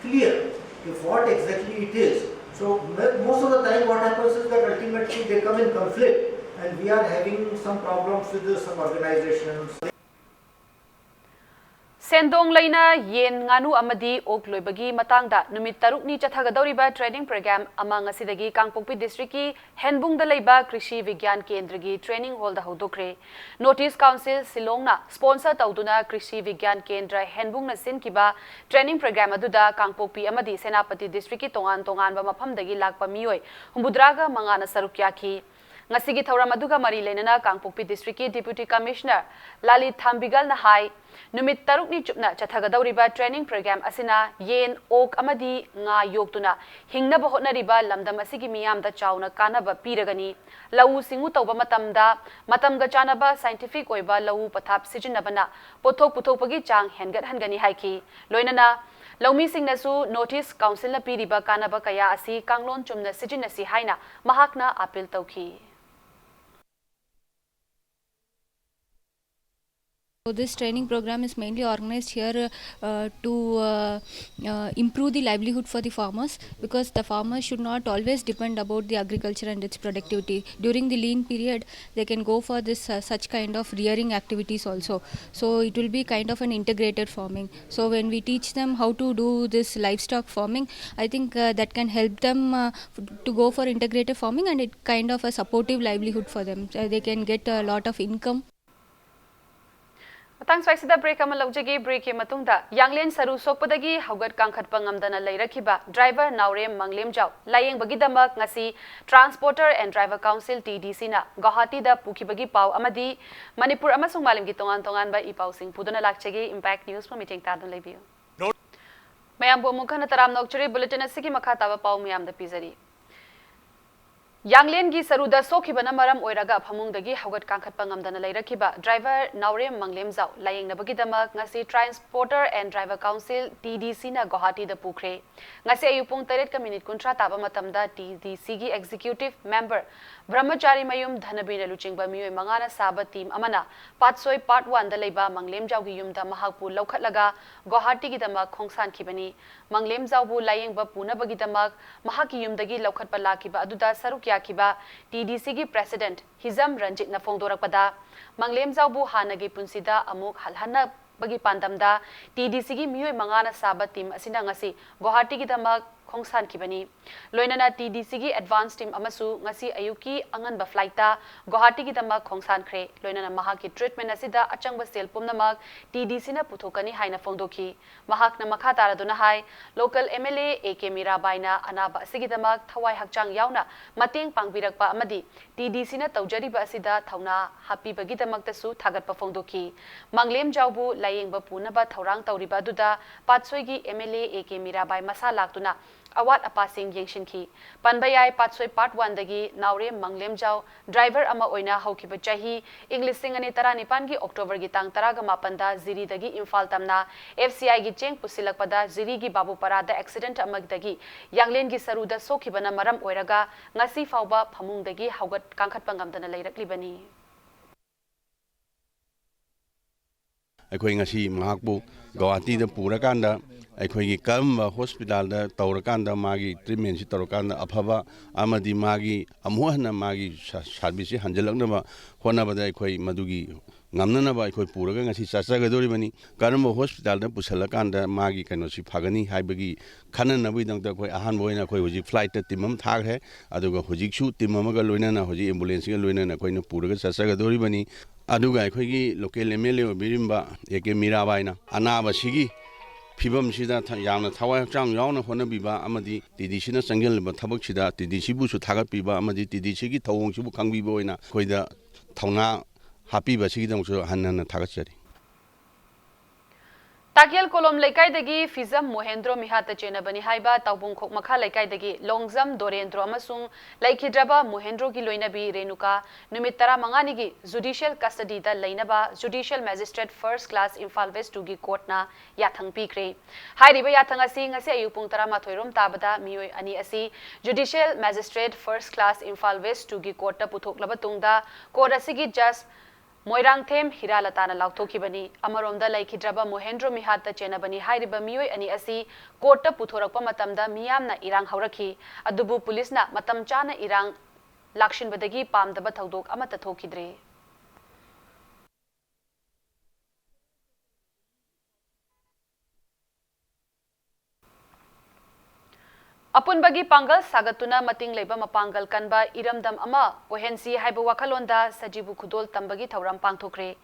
clear if what exactly it is. So mo-, most of the time what happens is that ultimately they come in conflict and we are having some problems with the, some organizations. ꯁꯦꯟꯗꯣꯡ ꯂꯩꯅ ꯌꯦꯟ, ꯉꯥꯅꯨ ꯑꯃꯗꯤ ꯑꯣꯛ ꯂꯣꯏꯕꯒꯤ ꯃꯇꯥꯡꯗ ꯅꯨꯃꯤꯠ ꯇꯔꯨꯛꯅꯤ ꯆꯠꯊꯒꯗꯧꯔꯤꯕ training program ꯑꯃ ꯉꯁꯤꯗꯒꯤ ꯀꯥꯡꯄꯣꯛꯄꯤ district ꯀꯤ ꯍꯦꯟꯕꯨꯡꯗ ꯂꯩꯕ ꯀ꯭ꯔꯤꯁꯤ ꯕꯤꯒ꯭ꯌꯥꯟ ꯀꯦꯟꯗ꯭ꯔꯒꯤ training hall ꯗ ꯍꯧꯗꯣꯛꯈ꯭ꯔꯦ꯫ North East Council ꯁꯤꯂꯣꯡꯅ sponsor ꯇꯧꯗꯨꯅ ꯀ꯭ꯔꯤꯁꯤ ꯕꯤꯒ꯭ꯌꯥꯟ ꯀꯦꯟꯗ꯭ꯔ ꯍꯦꯟꯕꯨꯡꯅ ꯁꯤꯟꯈꯤꯕ training program ꯑꯗꯨꯗ ꯀꯥꯡꯄꯣꯛꯄꯤ ꯑꯃꯗꯤ ꯁꯦꯅꯥꯄꯇꯤ district ꯀꯤ ꯇꯣꯉꯥꯟ ꯇꯣꯉꯥꯟꯕ ꯃꯐꯝꯗꯒꯤ ꯂꯥꯛꯄ ꯃꯤꯑꯣꯏ ꯍꯨꯝꯐꯨꯇꯔꯥꯒ ꯃꯉꯥꯅ ꯁꯔꯨꯛ ꯌꯥꯈꯤ꯫ ꯉꯁꯤꯒꯤ ꯊꯧꯔꯝ ꯑꯗꯨꯒ ꯃꯔꯤ ꯂꯩꯅꯅ ꯀꯥꯡꯄꯣꯛꯄꯤ district ꯀꯤ Deputy Commissioner ꯂꯥꯂꯤꯠ ꯊꯥꯝꯕꯤꯒꯜꯅ ꯍꯥꯏ, ꯅꯨꯃꯤꯠ ꯇꯔꯨꯛꯅꯤ ꯆꯨꯞꯅ ꯆꯠꯊꯒꯗꯧꯔꯤꯕ training program ꯑꯁꯤꯅ ꯌꯦꯟ, ꯑꯣꯛ ꯑꯃꯗꯤ ꯉꯥ ꯌꯣꯛꯇꯨꯅ ꯍꯤꯡꯅꯕ ꯍꯣꯠꯅꯔꯤꯕ ꯂꯝꯗꯝ ꯑꯁꯤꯒꯤ ꯃꯤꯌꯥꯝꯗ ꯆꯥꯎꯅ ꯀꯥꯟꯅꯕ ꯄꯤꯔꯒꯅꯤ꯫ ꯂꯧꯎ ꯁꯤꯡꯎ ꯇꯧꯕ ꯃꯇꯝꯗ ꯃꯇꯝꯒ ꯆꯥꯟꯅꯕ scientific ꯑꯣꯏꯕ ꯂꯧꯎ ꯄꯊꯥꯞ ꯁꯤꯖꯤꯟꯅꯕꯅ ꯄꯣꯠꯊꯣꯛ ꯄꯨꯊꯣꯛꯄꯒꯤ ꯆꯥꯡ ꯍꯦꯟꯒꯠꯍꯟꯒꯅꯤ ꯍꯥꯏꯈꯤ꯫ ꯂꯣꯏꯅꯅ ꯂꯧꯃꯤꯁꯤꯡꯅꯁꯨ North East Council ꯅ ꯄꯤꯔꯤꯕ ꯀꯥꯟꯅꯕ ꯀꯌꯥ ꯑꯁꯤ ꯀꯥꯡꯂꯣꯟ ꯆꯨꯝꯅ ꯁꯤꯖꯤꯟꯅꯁꯤ ꯍꯥꯏꯅ ꯃꯍꯥꯛꯅ appeal ꯇꯧꯈꯤ꯫ So this training program is mainly organized here uh, to uh, uh, improve the livelihood for the farmers, because the farmers should not always depend about the agriculture and its productivity. During the lean period, they can go for this uh, such kind of rearing activities also. So it will be kind of an integrated farming. So when we teach them how to do this livestock farming, I think uh, that can help them uh, to go for integrated farming, and it kind of a supportive livelihood for them. Uh, they can get a lot of income. ꯃꯇꯥꯡ ꯁ꯭ꯋꯥꯏꯁꯤꯗ break ꯑꯃ ꯂꯧꯖꯒꯦ꯫ Break ꯀꯤ ꯃꯇꯨꯡꯗ ꯌꯥꯡꯂꯦꯟ ꯁꯔꯨ ꯁꯣꯛꯄꯗꯒꯤ ꯍꯧꯒꯠ ꯀꯥꯡꯈꯠꯄ ꯉꯝꯗꯅ ꯂꯩꯔꯛꯈꯤꯕ driver ꯅꯥꯎꯔꯦꯝ ꯃꯪꯂꯦꯝꯖꯥꯎ ꯂꯥꯌꯦꯡꯕꯒꯤꯗꯃꯛ ꯉꯁꯤ Transporter and Driver Council, T D C ꯅ ꯒꯧꯍꯥꯇꯤꯗ ꯄꯨꯈꯤꯕꯒꯤ ꯄꯥꯎ ꯑꯃꯗꯤ ꯃꯅꯤꯄꯨꯔ ꯑꯃꯁꯨꯡ ꯃꯥꯂꯦꯝꯒꯤ ꯇꯣꯉꯥꯟ ꯇꯣꯉꯥꯟꯕ ꯏ ꯄꯥꯎꯁꯤꯡ ꯄꯨꯗꯨꯅ ꯂꯥꯛꯆꯒꯦ꯫ Impact News ꯄꯨ ꯃꯤꯠꯌꯦꯡ ꯇꯥꯗꯨꯅ ꯂꯩꯕꯤꯌꯨ꯫ ꯃꯌꯥꯝꯕꯨ ꯑꯃꯨꯛ ꯍꯟꯅ ꯇꯔꯥꯝꯅ ꯑꯣꯛꯆꯔꯤ꯫ Bulletin ꯑꯁꯤꯒꯤ ꯃꯈꯥ ꯇꯥꯕ ꯄꯥꯎ ꯃꯌꯥꯝꯗ ꯄꯤꯖꯔꯤ꯫ ꯌꯥꯡꯂꯦꯟꯒꯤ ꯁꯔꯨꯗ ꯁꯣꯛꯈꯤꯕꯅ ꯃꯔꯝ ꯑꯣꯏꯔꯒ ꯐꯃꯨꯡꯗꯒꯤ ꯍꯧꯒꯠ ꯀꯥꯡꯈꯠꯄ ꯉꯝꯗꯅ ꯂꯩꯔꯛꯈꯤꯕ driver ꯅꯥꯎꯔꯦꯝ ꯃꯪꯂꯦꯝꯖꯥꯎ ꯂꯥꯌꯦꯡꯅꯕꯒꯤꯗꯃꯛ ꯉꯁꯤ Transporter and Driver Council, T D C ꯅ ꯒꯧꯍꯥꯇꯤꯗ ꯄꯨꯈ꯭ꯔꯦ꯫ ꯉꯁꯤ ꯑꯌꯨꯛ ꯄꯨꯡ ꯇꯔꯦꯠꯀ minute ꯀꯨꯟꯊ꯭ꯔꯥ ꯇꯥꯕ ꯃꯇꯝꯗ T D C ꯒꯤ executive member ꯕ꯭ꯔꯍꯃꯆꯥꯔꯤꯃꯌꯨꯝ ꯙꯅꯕꯤꯔꯅ ꯂꯨꯆꯤꯡꯕ ꯃꯤꯑꯣꯏ ꯃꯉꯥꯅ ꯁꯥꯕ team ꯑꯃꯅ ꯄꯥꯠꯁꯣꯏ Part One ꯗ ꯂꯩꯕ ꯃꯪꯂꯦꯝꯖꯥꯎꯒꯤ ꯌꯨꯝꯗ ꯃꯍꯥꯛꯄꯨ ꯂꯧꯈꯠꯂꯒ ꯒꯧꯍꯥꯇꯤꯒꯤꯗꯃꯛ ꯈꯣꯡꯁꯥꯟꯈꯤꯕꯅꯤ꯫ ꯃꯪꯂꯦꯝꯖꯥꯎꯕꯨ ꯂꯥꯌꯦꯡꯕ ꯄꯨꯅꯕꯒꯤꯗꯃꯛ ꯃꯍꯥꯛꯀꯤ ꯌꯨꯝꯗꯒꯤ ꯂꯧꯈꯠꯄ ꯂꯥꯛꯈꯤꯕ ꯑꯗꯨꯗ ꯁꯔꯨꯛ ꯌꯥꯈꯤꯕ T D C ꯒꯤ president ꯍꯤꯖꯝ ꯔꯟꯖꯤꯠꯅ ꯐꯣꯡꯗꯣꯔꯛꯄꯗ, ꯃꯪꯂꯦꯝꯖꯥꯎꯕꯨ ꯍꯥꯟꯅꯒꯤ ꯄꯨꯟꯁꯤꯗ ꯑꯃꯨꯛ ꯍꯜꯍꯟꯅ ꯒꯤ ꯄꯥꯟꯗꯝꯗ ꯇꯤ ꯗꯤ ꯁꯤꯒꯤ ꯃꯤꯑꯣꯏ ꯃꯉꯥꯅ ꯁꯥꯕ ꯇꯤꯝ ꯑꯁꯤꯅ ꯉꯁꯤ ꯒꯨꯋꯥꯍꯥꯇꯤꯒꯤꯗꯃꯛ ꯈꯣꯡꯁꯥꯟꯈꯤꯕꯅꯤ꯫ ꯂꯣꯏꯅꯅ ꯇꯤ ꯗꯤ ꯁꯤꯒꯤ ꯑꯦꯗꯚꯥꯟꯁ ꯇꯤꯝ ꯑꯃꯁꯨ ꯉꯁꯤ ꯑꯌꯨꯛꯀꯤ ꯑꯉꯟꯕ ꯐ꯭ꯂꯥꯏꯠꯇ ꯒꯨꯋꯥꯍꯥꯇꯤꯒꯤꯗꯃꯛ ꯈꯣꯡꯁꯥꯟꯈ꯭ꯔꯦ꯫ ꯂꯣꯏꯅꯅ ꯃꯍꯥꯛꯀꯤ ꯇ꯭ꯔꯤꯠꯃꯦꯟ ꯑꯁꯤꯗ ꯑꯆꯪꯕ ꯁꯦꯜ ꯄꯨꯝꯅꯃꯛ ꯇꯤ ꯗꯤ ꯁꯤꯅ ꯄꯨꯊꯣꯛꯀꯅꯤ ꯍꯥꯏꯅ ꯐꯣꯡꯗꯣꯛꯈꯤ꯫ ꯃꯍꯥꯛꯅ ꯃꯈꯥ ꯇꯥꯔꯗꯨꯅ ꯍꯥꯏ, local M L A A K ꯃꯤꯔꯥꯕꯥꯏꯅ ꯑꯅꯥꯕ ꯑꯁꯤꯒꯤꯗꯃꯛ ꯊꯋꯥꯏ ꯍꯛꯆꯥꯡ ꯌꯥꯎꯅ ꯃꯇꯦꯡ ꯄꯥꯡꯕꯤꯔꯛꯄ ꯑꯃꯗꯤ ꯇꯤ ꯗꯤ ꯁꯤꯅ ꯇꯧꯖꯔꯤꯕ ꯑꯁꯤꯗ ꯊꯧꯅꯥ ꯍꯥꯞꯄꯤꯕꯒꯤꯗꯃꯛꯇꯁꯨ ꯊꯥꯒꯠꯄ ꯐꯣꯡꯗꯣꯛꯈꯤ꯫ ꯃꯪꯂꯦꯝꯖꯥꯎꯕꯨ ꯂꯥꯌꯦꯡꯕ ꯄꯨꯅꯕ ꯊꯧꯔꯥꯡ ꯇꯧꯔꯤꯕ ꯑꯗꯨꯗ ꯄꯥꯠꯁꯣꯏꯒꯤ M L A A K Mirabai ꯃꯁꯥ ꯂꯥꯛꯇꯨꯅ ꯑꯋꯥꯠ ꯑꯄꯥꯁꯤꯡ ꯌꯦꯡꯁꯤꯟꯈꯤ꯫ ꯄꯟꯕ ꯌꯥꯏ, ꯄꯥꯠꯁꯣꯏ ꯄꯥꯔꯠ ꯋꯥꯟꯗꯒꯤ ꯅꯥꯎꯔꯦꯝ ꯃꯪꯂꯦꯝꯖꯥꯎ ꯗ꯭ꯔꯥꯏꯚꯔ ꯑꯃ ꯑꯣꯏꯅ ꯍꯧꯈꯤꯕ ꯆꯍꯤ ꯏꯪ ꯂꯤꯁꯤꯡ ꯑꯅꯤ ꯇꯔꯥꯅꯤꯄꯥꯟꯒꯤ ꯑꯣꯛꯇꯣꯕꯔꯒꯤ ꯇꯥꯡ ꯇꯔꯥꯒ ꯃꯥꯄꯟꯗ ꯖꯤꯔꯤꯗꯒꯤ ꯏꯝꯐꯥꯜ ꯇꯝꯅ ꯑꯦꯐ ꯁꯤ ꯑꯥꯏꯒꯤ ꯆꯦꯡ ꯄꯨꯁꯤꯜꯂꯛꯄꯗ ꯖꯤꯔꯤꯒꯤ ꯕꯥꯕꯨꯄꯥꯔꯥꯗ ꯑꯦꯛꯁꯤꯗꯦꯟꯠ ꯑꯃꯗꯒꯤ ꯌꯥꯡꯂꯦꯟꯒꯤ ꯁꯔꯨꯗ ꯁꯣꯛꯈꯤꯕꯅ ꯃꯔꯝ ꯑꯣꯏꯔꯒ ꯉꯁꯤ ꯐꯥꯎꯕ ꯐꯃꯨꯡꯗꯒꯤ ꯍꯧꯒꯠ ꯀꯥꯡꯈꯠꯄ ꯉꯝꯗꯅ ꯂꯩꯔꯛꯂꯤꯕꯅꯤ꯫ ꯑꯩꯈꯣꯏ ꯉꯁꯤ ꯃꯍꯥꯛꯄꯨ ꯒꯧꯍꯥꯇꯤꯗ ꯄꯨꯔꯀꯥꯟꯗ ꯑꯩꯈꯣꯏꯒꯤ ꯀꯔꯝꯕ ꯍꯣꯁꯄꯤꯇꯥꯜꯗ ꯇꯧꯔꯀꯥꯟꯗ ꯃꯥꯒꯤ ꯇ꯭ꯔꯤꯠꯃꯦꯟꯁꯤ ꯇꯧꯔꯀꯥꯟꯗ ꯑꯐꯕ ꯑꯃꯗꯤ ꯃꯥꯒꯤ ꯑꯃꯨꯛ ꯍꯟꯅ ꯃꯥꯒꯤ ꯁ-, ꯁꯥꯔꯚꯤꯁꯁꯤ ꯍꯟꯖꯤꯜꯂꯛꯅꯕ ꯍꯣꯠꯅꯕꯗ ꯑꯩꯈꯣꯏ ꯃꯗꯨꯒꯤ ꯉꯝꯅꯅꯕ ꯑꯩꯈꯣꯏ ꯄꯨꯔꯒ ꯉꯁꯤ ꯆꯠꯆꯒꯗꯧꯔꯤꯕꯅꯤ꯫ ꯀꯔꯝꯕ ꯍꯣꯁꯄꯤꯇꯥꯜꯗ ꯄꯨꯁꯤꯜꯂꯀꯥꯟꯗ ꯃꯥꯒꯤ ꯀꯩꯅꯣꯁꯤ ꯐꯒꯅꯤ ꯍꯥꯏꯕꯒꯤ ꯈꯟꯅꯅꯕꯒꯤꯗꯃꯛꯇ ꯑꯩꯈꯣꯏ ꯑꯍꯥꯟꯕ ꯑꯣꯏꯅ ꯑꯩꯈꯣꯏ ꯍꯧꯖꯤꯛ ꯐ꯭ꯂꯥꯏꯠꯇ ꯇꯤꯝ ꯑꯃ ꯊꯥꯈ꯭ꯔꯦ꯫ ꯑꯗꯨꯒ ꯍꯧꯖꯤꯛꯁꯨ ꯇꯤꯝ ꯑꯃꯒ ꯂꯣꯏꯅꯅ ꯍꯧꯖꯤꯛ ꯑꯦꯝꯕꯨꯂꯦꯟꯁꯁꯤꯒ ꯂꯣꯏꯅꯅ ꯑꯩꯈꯣꯏꯅ ꯄꯨꯔꯒ ꯆꯠꯆꯒꯗꯧꯔꯤꯕꯅꯤ꯫ ꯑꯗꯨꯒ ꯑꯩꯈꯣꯏꯒꯤ ꯂꯣꯀꯦꯜ ꯑꯦꯝ ꯑꯦꯜ ꯑꯦ ꯑꯣꯏꯕꯤꯔꯤꯕ ꯑꯦ ꯀꯦ ꯃꯤꯔꯥꯕꯥꯏꯅ ꯑꯅꯥꯕꯁꯤꯒꯤ ꯐꯤꯕꯝꯁꯤꯗ ꯊ-, ꯌꯥꯝꯅ ꯊꯋꯥꯏ ꯍꯛꯆꯥꯡ ꯌꯥꯎꯅ ꯍꯣꯠꯅꯕꯤꯕ ꯑꯃꯗꯤ ꯇꯤ ꯗꯤ ꯁꯤꯅ ꯆꯪꯁꯤꯜꯂꯤꯕ ꯊꯕꯛꯁꯤꯗ ꯇꯤ ꯗꯤ ꯁꯤꯕꯨꯁꯨ ꯊꯥꯒꯠꯄꯤꯕ ꯑꯃꯗꯤ ꯇꯤ ꯗꯤ ꯁꯤꯒꯤ ꯊꯧꯑꯣꯡꯁꯤꯕꯨ ꯈꯪꯕꯤꯕ ꯑꯣꯏꯅ ꯑꯩꯈꯣꯏꯗ ꯊꯧꯅꯥ ꯍꯥꯞꯄꯤꯕ ꯑꯁꯤꯒꯤꯗꯃꯛꯁꯨ ꯍꯟꯅ ꯍꯟꯅ ꯊꯥꯒꯠꯆꯔꯤ꯫ ꯇꯥꯀꯦꯜ ꯀꯣꯂꯣꯝ ꯂꯩꯀꯥꯏꯗꯒꯤ ꯐꯤꯖꯝ ꯃꯣꯍꯦꯟꯗ꯭ꯔꯣ ꯃꯤꯍꯥꯠꯇ ꯆꯦꯟꯅꯕꯅꯤ ꯍꯥꯏꯕ ꯇꯥꯎꯕꯨꯡꯈꯣꯛ ꯃꯈꯥ ꯂꯩꯀꯥꯏꯗꯒꯤ ꯂꯣꯡꯖꯝ ꯗꯣꯔꯦꯟꯗ꯭ꯔꯣ ꯑꯃꯁꯨꯡ ꯂꯩꯈꯤꯗ꯭ꯔꯕ ꯃꯣꯍꯦꯟꯗ꯭ꯔꯣꯒꯤ ꯂꯣꯏꯅꯕꯤ ꯔꯦꯅꯨꯀꯥ ꯅꯨꯃꯤꯠ ꯇꯔꯥꯃꯉꯥꯅꯤꯒꯤ ꯖꯨꯗꯤꯁꯤꯌꯦꯜ ꯀꯁꯇꯗꯤꯗ ꯂꯩꯅꯕ judicial magistrate first class Imphal west ꯇꯨꯒꯤ ꯀꯣꯔꯠꯅ ꯌꯥꯊꯪ ꯄꯤꯈ꯭ꯔꯦ꯫ ꯍꯥꯏꯔꯤꯕ ꯌꯥꯊꯪ ꯑꯁꯤ ꯉꯁꯤ ꯑꯌꯨꯛ ꯄꯨꯡ ꯇꯔꯥꯃꯥꯊꯣꯏ ꯔꯣꯝ ꯇꯥꯕꯗ ꯃꯤꯑꯣꯏ ꯑꯅꯤ ꯑꯁꯤ judicial magistrate first class Imphal west ꯇꯨꯒꯤ ꯀꯣꯔꯠꯇ ꯄꯨꯊꯣꯛꯂꯕ ꯇꯨꯡꯗ ꯀꯣꯔꯠ ꯑꯁꯤꯒꯤ ꯖꯁ ꯃꯣꯏꯔꯥꯡꯊꯦꯝ ꯍꯤꯔꯥꯂꯇꯥꯅ ꯂꯥꯎꯊꯣꯛꯈꯤꯕꯅꯤ꯫ ꯑꯃꯔꯣꯝꯗ ꯂꯩꯈꯤꯗ꯭ꯔꯕ ꯃꯣꯍꯦꯟꯗ꯭ꯔꯣ ꯃꯤꯍꯥꯠꯇ ꯆꯦꯟꯅꯕꯅꯤ ꯍꯥꯏꯔꯤꯕ ꯃꯤꯑꯣꯏ ꯑꯅꯤ ꯑꯁꯤ ꯀꯣꯔꯠꯇ ꯄꯨꯊꯣꯔꯛꯄ ꯃꯇꯝꯗ ꯃꯤꯌꯥꯝꯅ ꯏꯔꯥꯡ ꯍꯧꯔꯛꯈꯤ꯫ ꯑꯗꯨꯕꯨ ꯄꯨꯂꯤꯁꯅ ꯃꯇꯝ ꯆꯥꯅ ꯏꯔꯥꯡ ꯂꯥꯛꯁꯤꯟꯕꯗꯒꯤ ꯄꯥꯝꯗꯕ ꯊꯧꯗꯣꯛ ꯑꯃꯠꯇ ꯊꯣꯛꯈꯤꯗ꯭ꯔꯦ꯫ ꯑꯄꯨꯟꯕꯒꯤ ꯄꯥꯡꯒꯜ ꯁꯥꯒꯠꯇꯨꯅ ꯃꯇꯤꯡ ꯂꯩꯕ ꯃꯄꯥꯡꯒꯜ ꯀꯟꯕ ꯏꯔꯝꯗꯝ ꯑꯃ ꯑꯣꯏꯍꯟꯁꯤ ꯍꯥꯏꯕ ꯋꯥꯈꯜꯂꯣꯟꯗ ꯁꯖꯤꯕꯨ ꯈꯨꯗꯣꯜ ꯇꯝꯕꯒꯤ ꯊꯧꯔꯝ ꯄꯥꯡꯊꯣꯛꯈ꯭ꯔꯦ꯫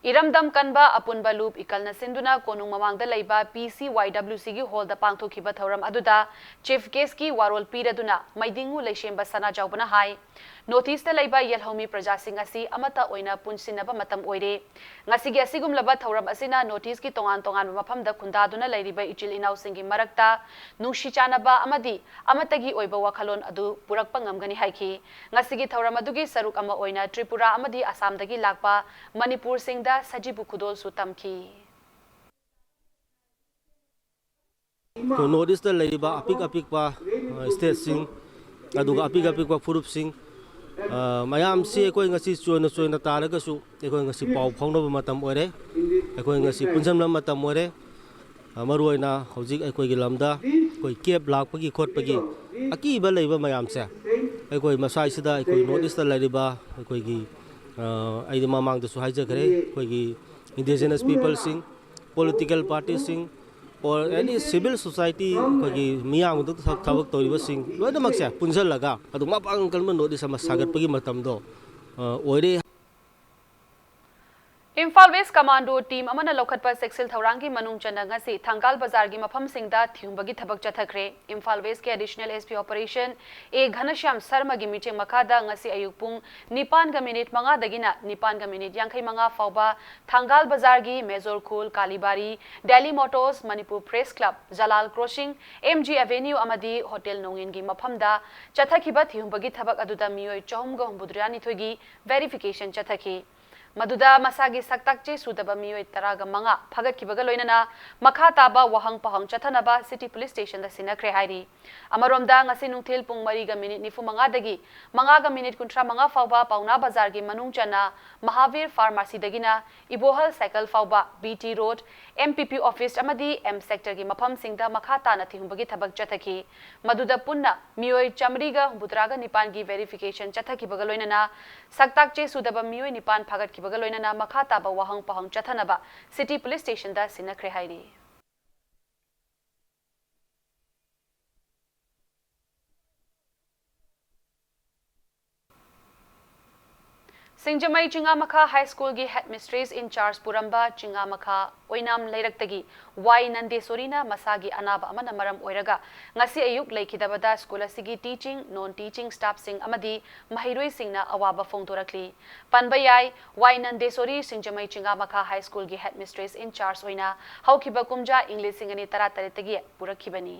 ꯏꯔꯝꯗꯝ ꯀꯟꯕ ꯑꯄꯨꯟꯕ ꯂꯨꯞ ꯏꯀꯜꯅ ꯁꯤꯟꯗꯨꯅ ꯀꯣꯅꯨꯡ ꯃꯃꯥꯡꯗ ꯂꯩꯕ P C Y W Cꯒꯤ ꯍꯣꯜꯗ ꯄꯥꯡꯊꯣꯛꯈꯤꯕ ꯊꯧꯔꯝ ꯑꯗꯨꯗ ꯆꯤꯐ ꯒꯦꯁꯀꯤ ꯋꯥꯔꯣꯜ ꯄꯤꯔꯗꯨꯅ ꯃꯩꯗꯤꯡꯉꯨ ꯂꯩꯁꯦꯝꯕ ꯁꯅꯥꯖꯥꯎꯕꯅ ꯍꯥꯏ, ꯅꯣꯔꯠ ꯏꯁꯇ ꯂꯩꯕ ꯌꯦꯜꯍꯧꯃꯤ ꯄ꯭ꯔꯖꯥꯁꯤꯡ ꯑꯁꯤ ꯑꯃꯠꯇ ꯑꯣꯏꯅ ꯄꯨꯟꯁꯤꯟꯅꯕ ꯃꯇꯝ ꯑꯣꯏꯔꯦ꯫ ꯉꯁꯤꯒꯤ ꯑꯁꯤꯒꯨꯝꯂꯕ ꯊꯧꯔꯝ ꯑꯁꯤꯅ ꯅꯣꯔꯠ ꯏꯁꯀꯤ ꯇꯣꯉꯥꯟ ꯇꯣꯉꯥꯟꯕ ꯃꯐꯝꯗ ꯈꯨꯟꯗꯥꯗꯨꯅ ꯂꯩꯔꯤꯕ ꯏꯆꯤꯜ ꯏꯅꯥꯎꯁꯤꯡꯒꯤ ꯃꯔꯛꯇ ꯅꯨꯡꯁꯤ ꯆꯥꯟꯅꯕ ꯑꯃꯗꯤ ꯑꯃꯠꯇꯒꯤ ꯑꯣꯏꯕ ꯋꯥꯈꯜꯂꯣꯟ ꯑꯗꯨ ꯄꯨꯔꯛꯄ ꯉꯝꯒꯅꯤ ꯍꯥꯏꯈꯤ꯫ ꯉꯁꯤꯒꯤ ꯊꯧꯔꯝ ꯑꯗꯨꯒꯤ ꯁꯔꯨꯛ ꯑꯃ ꯑꯣꯏꯅ ꯇ꯭ꯔꯤꯄꯨꯔꯥ ꯑꯃꯗꯤ ꯑꯁꯥꯝꯗꯒꯤ ꯂꯥꯛꯄ ꯃꯅꯤꯄꯨꯔꯁꯤꯡꯗ ꯁꯖꯤꯕꯨ ꯈꯨꯗꯣꯜꯁꯨ ꯇꯝꯈꯤ꯫ ꯑꯩꯈꯣꯏ ꯅꯣꯔꯠ ꯏꯁꯇ ꯂꯩꯔꯤꯕ ꯑꯄꯤꯛ ꯑꯄꯤꯛꯄ, ꯑ, ꯁ꯭ꯇꯦꯠꯁꯤꯡ, ꯑꯗꯨꯒ ꯑꯄꯤꯛ ꯑꯄꯤꯛꯄ ꯐꯨꯔꯨꯞꯁꯤꯡ, ꯑ, ꯃꯌꯥꯝꯁꯤ ꯑꯩꯈꯣꯏ ꯉꯁꯤ ꯆꯣꯏꯅ ꯆꯣꯏꯅ ꯇꯥꯔꯒꯁꯨ ꯑꯩꯈꯣꯏ ꯉꯁꯤ ꯄꯥꯎ ꯐꯥꯎꯅꯕ ꯃꯇꯝ ꯑꯣꯏꯔꯦ, ꯑꯩꯈꯣꯏ ꯉꯁꯤ ꯄꯨꯟꯁꯤꯟꯕ ꯃꯇꯝ ꯑꯣꯏꯔꯦ꯫ ꯑ, ꯃꯔꯨꯑꯣꯏꯅ ꯍꯧꯖꯤꯛ ꯑꯩꯈꯣꯏꯒꯤ ꯂꯝꯗ ꯑꯩꯈꯣꯏ ꯀꯦꯞ ꯂꯥꯛꯄꯒꯤ ꯈꯣꯠꯄꯒꯤ ꯑꯀꯤꯕ ꯂꯩꯕ ꯃꯌꯥꯝꯁꯦ ꯑꯩꯈꯣꯏ ꯃꯁꯥꯏꯁꯤꯗ ꯑꯩꯈꯣꯏ ꯅꯣꯔꯠ ꯏꯁꯇ ꯂꯩꯔꯤꯕ ꯑꯩꯈꯣꯏꯒꯤ, ꯑ, ꯑꯩꯗꯤ ꯃꯃꯥꯡꯗꯁꯨ ꯍꯥꯏꯖꯈ꯭ꯔꯦ, ꯑꯩꯈꯣꯏꯒꯤ ꯏꯟꯗꯤꯖꯤꯅꯁ ꯄꯤꯄꯜꯁꯤꯡ, ꯄꯣꯂꯤꯇꯤꯀꯦꯜ ꯄꯥꯔꯇꯤꯁꯤꯡ, or any civil society, ꯑꯩꯈꯣꯏꯒꯤ ꯃꯤꯌꯥꯝꯗ ꯊꯕꯛ ꯇꯧꯔꯤꯕꯁꯤꯡ ꯂꯣꯏꯅꯃꯛꯁꯦ ꯄꯨꯟꯁꯤꯜꯂꯒ ꯑꯗꯨ ꯃꯄꯥꯡꯒꯜ ꯀꯟꯕ ꯅꯣꯔꯠ ꯏꯁ ꯑꯃ ꯁꯥꯒꯠꯄꯒꯤ ꯃꯇꯝꯗꯣ, ꯑ, ꯑꯣꯏꯔꯦ꯫ ꯏꯝꯐꯥꯜ ꯋꯦꯁ ꯀꯃꯥꯟꯗꯣ ꯇꯤꯝ ꯑꯃꯅ ꯂꯧꯈꯠꯄ ꯆꯦꯛꯁꯤꯜ ꯊꯧꯔꯥꯡꯒꯤ ꯃꯅꯨꯡ ꯆꯟꯅ ꯉꯁꯤ ꯊꯪꯒꯥꯜ ꯕꯖꯥꯔꯒꯤ ꯃꯐꯝꯁꯤꯡꯗ ꯊꯤꯍꯨꯝꯕꯒꯤ ꯊꯕꯛ ꯆꯠꯊꯈ꯭ꯔꯦ꯫ ꯏꯝꯐꯥꯜ ꯋꯦꯁꯀꯤ additional S P operation A ꯘꯅꯁ꯭ꯌꯥꯝ ꯁꯔꯃꯒꯤ ꯃꯤꯠꯌꯦꯡ ꯃꯈꯥꯗ ꯉꯁꯤ ꯑꯌꯨꯛ ꯄꯨꯡ ꯅꯤꯄꯥꯟꯒ ꯃꯤꯅꯤꯠ ꯃꯉꯥꯗꯒꯤꯅ ꯅꯤꯄꯥꯟꯒ ꯃꯤꯅꯤꯠ ꯌꯥꯡꯈꯩ ꯃꯉꯥ ꯐꯥꯎꯕ ꯊꯪꯒꯥꯜ ꯕꯖꯥꯔꯒꯤ ꯃꯦꯖꯣꯔ ꯈꯨꯜ, Kalibari, Delhi motors, Manipur press club, Jalal crossing, M G Avenue ꯑꯃꯗꯤ ꯍꯣꯇꯦꯜ ꯅꯣꯡꯏꯟꯒꯤ ꯃꯐꯝꯗ ꯆꯠꯊꯈꯤꯕ ꯊꯤꯍꯨꯝꯕꯒꯤ ꯊꯕꯛ ꯑꯗꯨꯗ ꯃꯤꯑꯣꯏ ꯆꯍꯨꯝꯒ ꯍꯨꯝꯐꯨꯇꯔꯥ ꯅꯤꯊꯣꯏꯒꯤ ꯚꯦꯔꯤꯐꯤꯀꯦꯁꯟ ꯆꯠꯊꯈꯤ꯫ ꯃꯗꯨꯗ ꯃꯁꯥꯒꯤ ꯁꯛꯇꯥꯛ ꯆꯦ ꯁꯨꯗꯕ ꯃꯤꯑꯣꯏ ꯇꯔꯥꯒ ꯃꯉꯥ ꯐꯥꯒꯠꯈꯤꯕꯒ ꯂꯣꯏꯅꯅ ꯃꯈꯥ ꯇꯥꯕ ꯋꯥꯍꯪ ꯄꯥꯎꯍꯪ ꯆꯠꯊꯅꯕ ꯁꯤꯇꯤ ꯄꯨꯂꯤꯁ ꯁ꯭ꯇꯦꯁꯟꯗ ꯁꯤꯟꯅꯈ꯭ꯔꯦ ꯍꯥꯏꯔꯤ꯫ ꯑꯃꯔꯣꯝꯗ, ꯉꯁꯤ ꯅꯨꯡꯊꯤꯜ ꯄꯨꯡ ꯃꯔꯤꯒ ꯃꯤꯅꯤꯠ ꯅꯤꯐꯨ ꯃꯉꯥꯗꯒꯤ ꯃꯉꯥꯒ ꯃꯤꯅꯤꯠ ꯀꯨꯟꯊ꯭ꯔꯥ ꯃꯉꯥ ꯐꯥꯎꯕ ꯄꯥꯎꯅꯥ ꯕꯖꯥꯔꯒꯤ ꯃꯅꯨꯡ ꯆꯟꯅ ꯃꯍꯥꯕꯤꯔ ꯐꯥꯔꯃꯥꯁꯤꯗꯒꯤꯅ ꯏꯕꯣꯍꯜ ꯁꯥꯏꯀꯜ ꯐꯥꯎꯕ, B T road, M P P office ꯑꯃꯗꯤ M ꯁꯦꯛꯇꯔꯒꯤ ꯃꯐꯝꯁꯤꯡꯗ ꯃꯈꯥ ꯇꯥꯅ ꯊꯤꯍꯨꯝꯕꯒꯤ ꯊꯕꯛ ꯆꯠꯊꯈꯤ꯫ ꯃꯗꯨꯗ ꯄꯨꯟꯅ ꯃꯤꯑꯣꯏ ꯆꯥꯃꯔꯤꯒ ꯍꯨꯝꯐꯨꯇꯔꯥꯒ ꯅꯤꯄꯥꯟꯒꯤ ꯚꯦꯔꯤꯐꯤꯀꯦꯁꯟ ꯆꯠꯊꯈꯤꯕꯒ ꯂꯣꯏꯅꯅ ꯁꯛꯇꯥꯛ ꯆꯦ ꯁꯨꯗꯕ ꯃꯤꯑꯣꯏ ꯅꯤꯄꯥꯟ ꯐꯥꯒꯠꯈꯤꯕꯒ ꯂꯣꯏꯅꯅ ꯃꯈꯥ ꯇꯥꯕ ꯋꯥꯍꯪ ꯄꯥꯎꯍꯪ ꯆꯠꯊꯅꯕ ꯁꯤꯇꯤ ꯄꯨꯂꯤꯁ ꯁ꯭ꯇꯦꯁꯟꯗ ꯁꯤꯟꯅꯈ꯭ꯔꯦ ꯍꯥꯏꯔꯤ꯫ ꯁꯤꯡꯖꯃꯩ ꯆꯤꯡꯉꯥꯃꯈꯥ ꯍꯥꯏ ꯁ꯭ꯀꯨꯜꯒꯤ ꯍꯦꯗ ꯃꯤꯁꯇ꯭ꯔꯦꯁ ꯏꯟ ꯆꯥꯔꯖ ꯄꯨꯔꯝꯕ ꯆꯤꯡꯉꯥꯃꯈꯥ ꯑꯣꯏꯅꯥꯝ ꯂꯩꯔꯛꯇꯒꯤ ꯋꯥꯏ ꯅꯟꯗꯦꯁꯣꯔꯤꯅ ꯃꯁꯥꯒꯤ ꯑꯅꯥꯕ ꯑꯃꯅ ꯃꯔꯝ ꯑꯣꯏꯔꯒ ꯉꯁꯤ ꯑꯌꯨꯛ ꯂꯩꯈꯤꯗꯕꯗ ꯁ꯭ꯀꯨꯜ ꯑꯁꯤꯒꯤ ꯇꯤꯆꯤꯡ, ꯅꯣꯟ ꯇꯤꯆꯤꯡ ꯁ꯭ꯇꯥꯐꯁꯤꯡ ꯑꯃꯗꯤ ꯃꯍꯩꯔꯣꯏꯁꯤꯡꯅ ꯑꯋꯥꯕ ꯐꯣꯡꯗꯣꯔꯛꯂꯤ꯫ ꯄꯟꯕ ꯌꯥꯏ, ꯋꯥꯏ ꯅꯟꯗꯦꯁꯣꯔꯤ ꯁꯤꯡꯖꯃꯩ ꯆꯤꯡꯉꯥꯃꯈꯥ ꯍꯥꯏ ꯁ꯭ꯀꯨꯜꯒꯤ ꯍꯦꯗ ꯃꯤꯁꯇ꯭ꯔꯦꯁ ꯏꯟ ꯆꯥꯔꯖ ꯑꯣꯏꯅ ꯍꯧꯈꯤꯕ ꯀꯨꯝꯖꯥ ꯏꯪ ꯂꯤꯁꯤꯡ ꯑꯅꯤ ꯇꯔꯥꯇꯔꯦꯠꯇꯒꯤ ꯄꯨꯔꯛꯈꯤꯕꯅꯤ꯫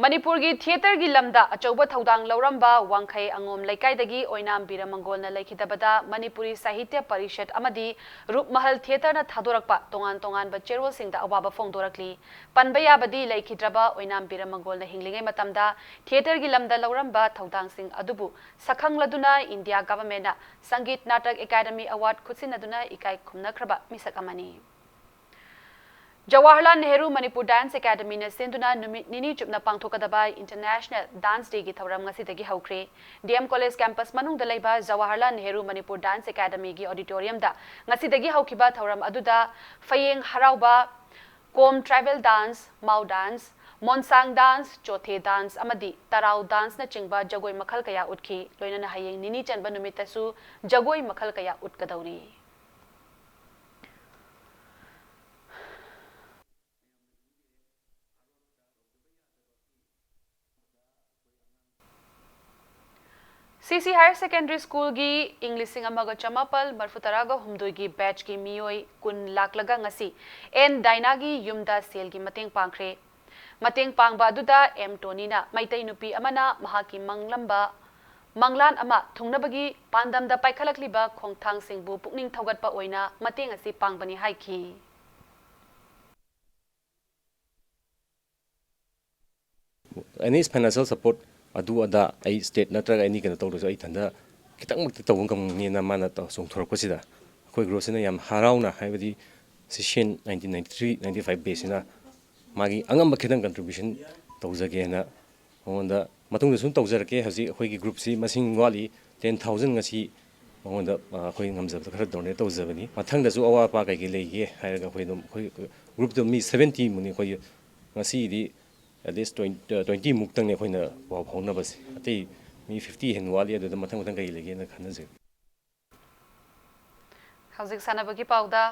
ꯃꯅꯤꯄꯨꯔꯒꯤ ꯊꯤꯌꯦꯇꯔꯒꯤ ꯂꯝꯗ ꯑꯆꯧꯕ ꯊꯧꯗꯥꯡ ꯂꯧꯔꯝꯕ ꯋꯥꯡꯈꯩ ꯑꯉꯣꯝ ꯂꯩꯀꯥꯏꯗꯒꯤ ꯑꯣꯏꯅꯥꯝ ꯕꯤꯔꯃꯪꯒꯣꯜꯅ ꯂꯩꯈꯤꯗꯕꯗ ꯃꯅꯤꯄꯨꯔꯤ ꯁꯥꯍꯤꯇ꯭ꯌ ꯄꯔꯤꯁꯠ ꯑꯃꯗꯤ ꯔꯨꯞꯃꯍꯜ ꯊꯤꯌꯦꯇꯔꯅ ꯊꯥꯗꯣꯔꯛꯄ ꯇꯣꯉꯥꯟ ꯇꯣꯉꯥꯟꯕ ꯆꯦꯔꯣꯜꯁꯤꯡꯗ ꯑꯋꯥꯕ ꯐꯣꯡꯗꯣꯔꯛꯂꯤ꯫ ꯄꯟꯕ ꯌꯥꯕꯗꯤ, ꯂꯩꯈꯤꯗ꯭ꯔꯕ ꯑꯣꯏꯅꯥꯝ ꯕꯤꯔꯃꯪꯒꯣꯜꯅ ꯍꯤꯡꯂꯤꯉꯩ ꯃꯇꯝꯗ ꯊꯤꯌꯦꯇꯔꯒꯤ ꯂꯝꯗ ꯂꯧꯔꯝꯕ ꯊꯧꯗꯥꯡꯁꯤꯡ ꯑꯗꯨꯕꯨ ꯁꯛꯈꯪꯂꯗꯨꯅ India ꯒꯚꯔꯟꯃꯦꯟꯠꯅ Sangeet Natak academy award ꯈꯨꯠꯁꯤꯟꯅꯗꯨꯅ ꯏꯀꯥꯏ ꯈꯨꯝꯅꯈ꯭ꯔꯕ ꯃꯤꯁꯛ ꯑꯃꯅꯤ꯫ ꯖꯋꯥꯍꯔꯂꯥꯜ ꯅꯦꯍꯔꯨ ꯃꯅꯤꯄꯨꯔ ꯗꯥꯟꯁ ꯑꯦꯀꯥꯗꯃꯤꯅ ꯁꯤꯟꯗꯨꯅ ꯅꯨꯃꯤꯠ ꯅꯤꯅꯤ ꯆꯨꯞꯅ ꯄꯥꯡꯊꯣꯛꯀꯗꯕ ꯏꯟꯇꯔꯅꯦꯁꯅꯦꯜ ꯗꯥꯟꯁ ꯗꯦꯒꯤ ꯊꯧꯔꯝ ꯉꯁꯤꯗꯒꯤ ꯍꯧꯈ꯭ꯔꯦ꯫ ꯗꯤ ꯑꯦꯝ ꯀꯣꯂꯦꯖ ꯀꯦꯝꯄꯁ ꯃꯅꯨꯡꯗ ꯂꯩꯕ ꯖꯋꯥꯍꯔꯂꯥꯜ ꯅꯦꯍꯔꯨ ꯃꯅꯤꯄꯨꯔ ꯗꯥꯟꯁ ꯑꯦꯀꯥꯗꯃꯤꯒꯤ ꯑꯣꯗꯤꯇꯣꯔꯤꯌꯝꯗ ꯉꯁꯤꯗꯒꯤ ꯍꯧꯈꯤꯕ ꯊꯧꯔꯝ ꯑꯗꯨꯗ ꯐꯌꯦꯡ ꯍꯔꯥꯎꯕ, ꯀꯣꯝ ꯇ꯭ꯔꯥꯏꯕꯦꯜ ꯗꯥꯟꯁ, ꯃꯥꯎ ꯗꯥꯟꯁ, ꯃꯣꯟꯁꯥꯡ ꯗꯥꯟꯁ, ꯆꯣꯊꯦ ꯗꯥꯟꯁ ꯑꯃꯗꯤ ꯇꯔꯥꯎ ꯗꯥꯟꯁꯅꯆꯤꯡꯕ ꯖꯒꯣꯏ ꯃꯈꯜ ꯀꯌꯥ ꯎꯠꯈꯤ꯫ ꯂꯣꯏꯅꯅ ꯍꯌꯦꯡ ꯅꯤꯅꯤ ꯆꯟꯕ ꯅꯨꯃꯤꯠꯇꯁꯨ ꯖꯒꯣꯏ ꯃꯈꯜ ꯀꯌꯥ ꯎꯠꯀꯗꯧꯔꯤ꯫ ꯁꯤ ꯁꯤ ꯍꯥꯌꯔ ꯁꯦꯀꯦꯟꯗꯔꯤ ꯁ꯭ꯀꯨꯜꯒꯤ ꯏꯪ ꯂꯤꯁꯤꯡ ꯑꯃꯒ ꯆꯃꯥꯄꯜ ꯃꯔꯤꯐꯨ ꯇꯔꯥꯒ ꯍꯨꯝꯗꯣꯏꯒꯤ ꯕꯦꯆꯀꯤ ꯃꯤꯑꯣꯏ ꯀꯨꯟ ꯂꯥꯛꯂꯒ ꯉꯁꯤ ꯑꯦꯟ ꯗꯥꯏꯅꯥꯒꯤ ꯌꯨꯝꯗ ꯁꯦꯜꯒꯤ ꯃꯇꯦꯡ ꯄꯥꯡꯈ꯭ꯔꯦ꯫ ꯃꯇꯦꯡ ꯄꯥꯡꯕ ꯑꯗꯨꯗ ꯑꯦꯝ ꯇꯣꯅꯤꯅ ꯃꯩꯇꯩ ꯅꯨꯄꯤ ꯑꯃꯅ ꯃꯍꯥꯛꯀꯤ ꯃꯪꯂꯝꯕ ꯃꯪꯂꯥꯟ ꯑꯃ ꯊꯨꯡꯅꯕꯒꯤ ꯄꯥꯟꯗꯝꯗ ꯄꯥꯏꯈꯠꯂꯛꯂꯤꯕ ꯈꯣꯡꯊꯥꯡꯁꯤꯡꯕꯨ ꯄꯨꯛꯅꯤꯡ ꯊꯧꯒꯠꯄ ꯑꯣꯏꯅ ꯃꯇꯦꯡ ꯑꯁꯤ ꯄꯥꯡꯕꯅꯤ ꯍꯥꯏꯈꯤ꯫ Any financial support ꯑꯗꯨ ꯑꯗꯥ ꯑꯩ ꯁ꯭ꯇꯦꯠ ꯅꯠꯇ꯭ꯔꯒ ꯑꯦꯅꯤ ꯀꯩꯅꯣ ꯇꯧꯗ꯭ꯔꯁꯨ ꯑꯩ ꯏꯊꯟꯗ ꯈꯤꯇꯪꯃꯛꯇꯤ ꯇꯧꯕ ꯉꯝꯒꯅꯤꯅ ꯃꯥꯅ ꯇꯧ-, ꯆꯣꯡꯊꯣꯔꯛꯄꯁꯤꯗ ꯑꯩꯈꯣꯏ ꯒ꯭ꯔꯣꯁꯤꯅ ꯌꯥꯝ ꯍꯔꯥꯎꯅ, ꯍꯥꯏꯕꯗꯤ C C N nineteen ninety three ninety five ꯕꯦꯆꯁꯤꯅ ꯃꯥꯒꯤ ꯑꯉꯝꯕ ꯈꯤꯇꯪ ꯀꯟꯇ꯭ꯔꯤꯕ꯭ꯌꯨꯁꯟ ꯇꯧꯖꯒꯦꯅ ꯃꯉꯣꯟꯗ ꯃꯇꯨꯡꯗ ꯁꯨꯝ ꯇꯧꯖꯔꯛꯀꯦ꯫ ꯍꯧꯖꯤꯛ ꯑꯩꯈꯣꯏꯒꯤ ꯒ꯭ꯔꯨꯞꯁꯤ ꯃꯁꯤꯡ ꯋꯥꯠꯂꯤ, ꯇꯦꯟ ꯊꯥꯎꯖꯟ ꯉꯁꯤ ꯃꯉꯣꯟꯗ, ꯑ, ꯑꯩꯈꯣꯏ ꯉꯝꯖꯕꯗ ꯈꯔ ꯗꯣꯅꯦꯠ ꯇꯧꯖꯕꯅꯤ꯫ ꯃꯊꯪꯗꯁꯨ ꯑꯋꯥꯠ ꯑꯄꯥ ꯀꯩꯀꯩ ꯂꯩꯒꯦ ꯍꯥꯏꯔꯒ ꯑꯩꯈꯣꯏ ꯑꯗꯨꯝ, ꯑꯩꯈꯣꯏ ꯒ꯭ꯔꯨꯞꯇ ꯃꯤ ꯁꯚꯦꯟꯇꯤ ꯃꯨꯛꯅꯤ ꯑꯩꯈꯣꯏꯒꯤ ꯉꯁꯤꯗꯤ at least twenty, twenty ꯃꯨꯛꯇꯪꯅꯦ ꯑꯩꯈꯣꯏꯅ ꯄꯥꯎ ꯐꯥꯎꯅꯕꯁꯦ꯫ ꯑꯇꯩ ꯃꯤ fifty ꯍꯦꯟꯅ ꯋꯥꯠꯂꯤ, ꯑꯗꯨꯗ ꯃꯊꯪ ꯃꯊꯪ ꯀꯩ ꯂꯩꯒꯦꯅ ꯈꯟꯅꯖꯩ꯫ ꯍꯧꯖꯤꯛ ꯁꯥꯟꯅꯕꯒꯤ ꯄꯥꯎꯗ,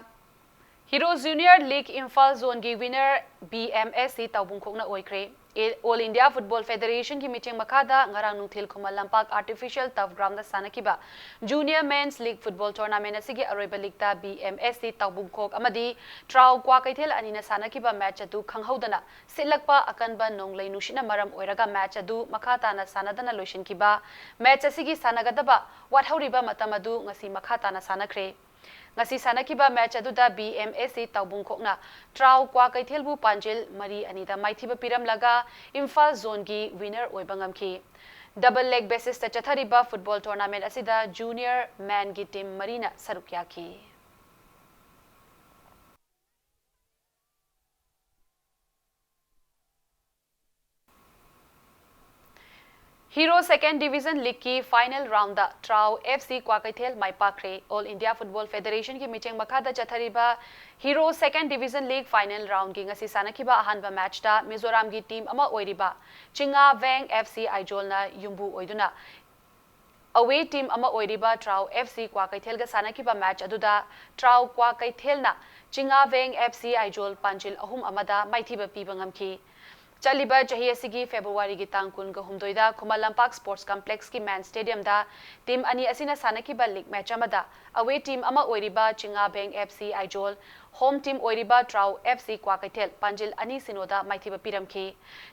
ꯍꯤꯔꯣ ꯖꯨꯅꯤꯌꯔ ꯂꯤꯒ ꯏꯝꯐꯥꯜ ꯖꯣꯟꯒꯤ winner B M S C ꯇꯥꯎꯕꯨꯡꯈꯣꯛꯅ ꯑꯣꯏꯈ꯭ꯔꯦ꯫ ꯑꯦ-, ꯑꯣꯜ ꯏꯟꯗꯤꯌꯥ ꯐꯨꯠꯕꯣꯜ ꯐꯦꯗꯔꯦꯁꯟꯒꯤ ꯃꯤꯠꯌꯦꯡ ꯃꯈꯥꯗ ꯉꯔꯥꯡ ꯅꯨꯡꯊꯤꯜ ꯈꯨꯃꯟ ꯂꯝꯄꯥꯛ ꯑꯥꯔꯇꯤꯐꯤꯁꯤꯌꯦꯜ ꯇꯔꯐ ꯒ꯭ꯔꯥꯎꯟꯗ ꯁꯥꯟꯅꯈꯤꯕ junior men's league football tournament ꯑꯁꯤꯒꯤ ꯑꯔꯣꯏꯕ ꯂꯤꯒꯇ ꯕꯤ ꯑꯦꯝ ꯑꯦꯁ ꯁꯤ ꯇꯥꯎꯕꯨꯡꯈꯣꯛ ꯑꯃꯗꯤ ꯇ꯭ꯔꯥꯎ ꯀ꯭ꯋꯥꯀꯩꯊꯦꯜ ꯑꯅꯤꯅ ꯁꯥꯟꯅꯈꯤꯕ ꯃꯦꯆ ꯑꯗꯨ ꯈꯪꯍꯧꯗꯅ ꯁꯤꯠꯂꯛꯄ ꯑꯀꯟꯕ ꯅꯣꯡꯂꯩ ꯅꯨꯡꯁꯤꯠꯅ ꯃꯔꯝ ꯑꯣꯏꯔꯒ ꯃꯦꯆ ꯑꯗꯨ ꯃꯈꯥ ꯇꯥꯅ ꯁꯥꯟꯅꯗꯅ ꯂꯣꯏꯁꯤꯟꯈꯤꯕ꯫ ꯃꯦꯆ ꯑꯁꯤꯒꯤ ꯁꯥꯟꯅꯒꯗꯕ ꯋꯥꯠꯍꯧꯔꯤꯕ ꯃꯇꯝ ꯑꯗꯨ ꯉꯁꯤ ꯃꯈꯥ ꯇꯥꯅ ꯁꯥꯟꯅꯈ꯭ꯔꯦ꯫ ꯉꯁꯤ ꯁꯥꯟꯅꯈꯤꯕ ꯃꯦꯆ ꯑꯗꯨꯗ ꯕꯤ ꯑꯦꯝ ꯑꯦꯁ ꯁꯤ ꯇꯥꯎꯕꯨꯡꯈꯣꯛꯅ ꯇ꯭ꯔꯥꯎ ꯀ꯭ꯋꯥꯀꯩꯊꯦꯜꯕꯨ ꯄꯥꯟꯖꯤꯜ ꯃꯔꯤ ꯑꯅꯤꯗ ꯃꯥꯏꯊꯤꯕ ꯄꯤꯔꯝꯂꯒ ꯏꯝꯐꯥꯜ ꯖꯣꯟꯒꯤ ꯋꯤꯅꯔ ꯑꯣꯏꯕ ꯉꯝꯈꯤ꯫ ꯗꯕꯜ ꯂꯦꯒ ꯕꯦꯁꯤꯁꯇ ꯆꯠꯊꯔꯤꯕ ꯐꯨꯠꯕꯣꯜ ꯇꯣꯔꯅꯥꯃꯦꯟ ꯑꯁꯤꯗ ꯖꯨꯅꯤꯌꯔ ꯃꯦꯟꯒꯤ ꯇꯤꯝ ꯃꯔꯤꯅ ꯁꯔꯨꯛ ꯌꯥꯈꯤ꯫ ꯍꯤꯔꯣ ꯁꯦꯀꯦꯟ ꯗꯤꯕꯤꯖꯟ ꯂꯤꯒꯀꯤ final round draw F C Kwakeithel ꯃꯥꯏ ꯄꯥꯛꯈ꯭ꯔꯦ꯫ ꯑꯣꯜ ꯏꯟꯗꯤꯌꯥ ꯐꯨꯠꯕꯣꯜ ꯐꯦꯗꯔꯦꯁꯟꯒꯤ ꯃꯤꯠꯌꯦꯡ ꯃꯈꯥꯗ ꯆꯠꯊꯔꯤꯕ hero second division league final ꯔꯥꯎꯟꯒꯤ ꯉꯁꯤ ꯁꯥꯟꯅꯈꯤꯕ ꯑꯍꯥꯟꯕ ꯃꯦꯆꯇ ꯃꯤꯖꯣꯔꯥꯝꯒꯤ ꯇꯤꯝ ꯑꯃ ꯑꯣꯏꯔꯤꯕ ꯆꯤꯡꯉꯥ ꯚꯦꯡ ꯑꯦꯐ ꯁꯤ ꯑꯥꯏꯖꯣꯜꯅ ꯌꯨꯝꯕꯨ ꯑꯣꯏꯗꯨꯅ ꯑꯋꯦ ꯇꯤꯝ ꯑꯃ ꯑꯣꯏꯔꯤꯕ ꯇ꯭ꯔꯥꯎ ꯑꯦꯐ ꯁꯤ ꯀ꯭ꯋꯥꯀꯩꯊꯦꯜꯒ ꯁꯥꯟꯅꯈꯤꯕ ꯃꯦꯆ ꯑꯗꯨꯗ ꯇ꯭ꯔꯥꯎ ꯀ꯭ꯋꯥꯀꯩꯊꯦꯜꯅ ꯆꯤꯡꯉꯥꯚꯦꯡ ꯑꯦꯐ ꯁꯤ ꯑꯥꯏꯖꯣꯜ ꯄꯥꯟꯖꯤꯜ ꯑꯍꯨꯝ ꯑꯃꯗ ꯃꯥꯏꯊꯤꯕ ꯄꯤꯕ ꯉꯝꯈꯤ꯫ ꯆꯠꯂꯤꯕ ꯆꯍꯤ ꯑꯁꯤꯒꯤ ꯐꯦꯕ꯭ꯔꯨꯋꯥꯔꯤꯒꯤ ꯇꯥꯡ ꯀꯨꯟꯒ ꯍꯨꯝꯗꯣꯏꯗ ꯈꯨꯃꯟ ꯂꯝꯄꯥꯛ ꯁ꯭ꯄꯣꯔꯠꯁ ꯀꯝꯄ꯭ꯂꯦꯛꯁꯀꯤ ꯃꯦꯟ ꯁ꯭ꯇꯦꯗꯤꯌꯝꯗ ꯇꯤꯝ ꯑꯅꯤ ꯑꯁꯤꯅ ꯁꯥꯟꯅꯈꯤꯕ ꯂꯤꯒ ꯃꯦꯆ ꯑꯃꯗ ꯑꯋꯦ ꯇꯤꯝ ꯑꯃ ꯑꯣꯏꯔꯤꯕ ꯆꯤꯡꯉꯥꯚꯦꯡ F C Aizawl, home team ꯑꯣꯏꯔꯤꯕ ꯇ꯭ꯔꯥꯎ ꯑꯦꯐ ꯁꯤ ꯀ꯭ꯋꯥꯀꯩꯊꯦꯜ ꯄꯥꯟꯖꯤꯜ ꯑꯅꯤ ꯁꯤꯅꯣꯗ ꯃꯥꯏꯊꯤꯕ ꯄꯤꯔꯝꯈꯤ꯫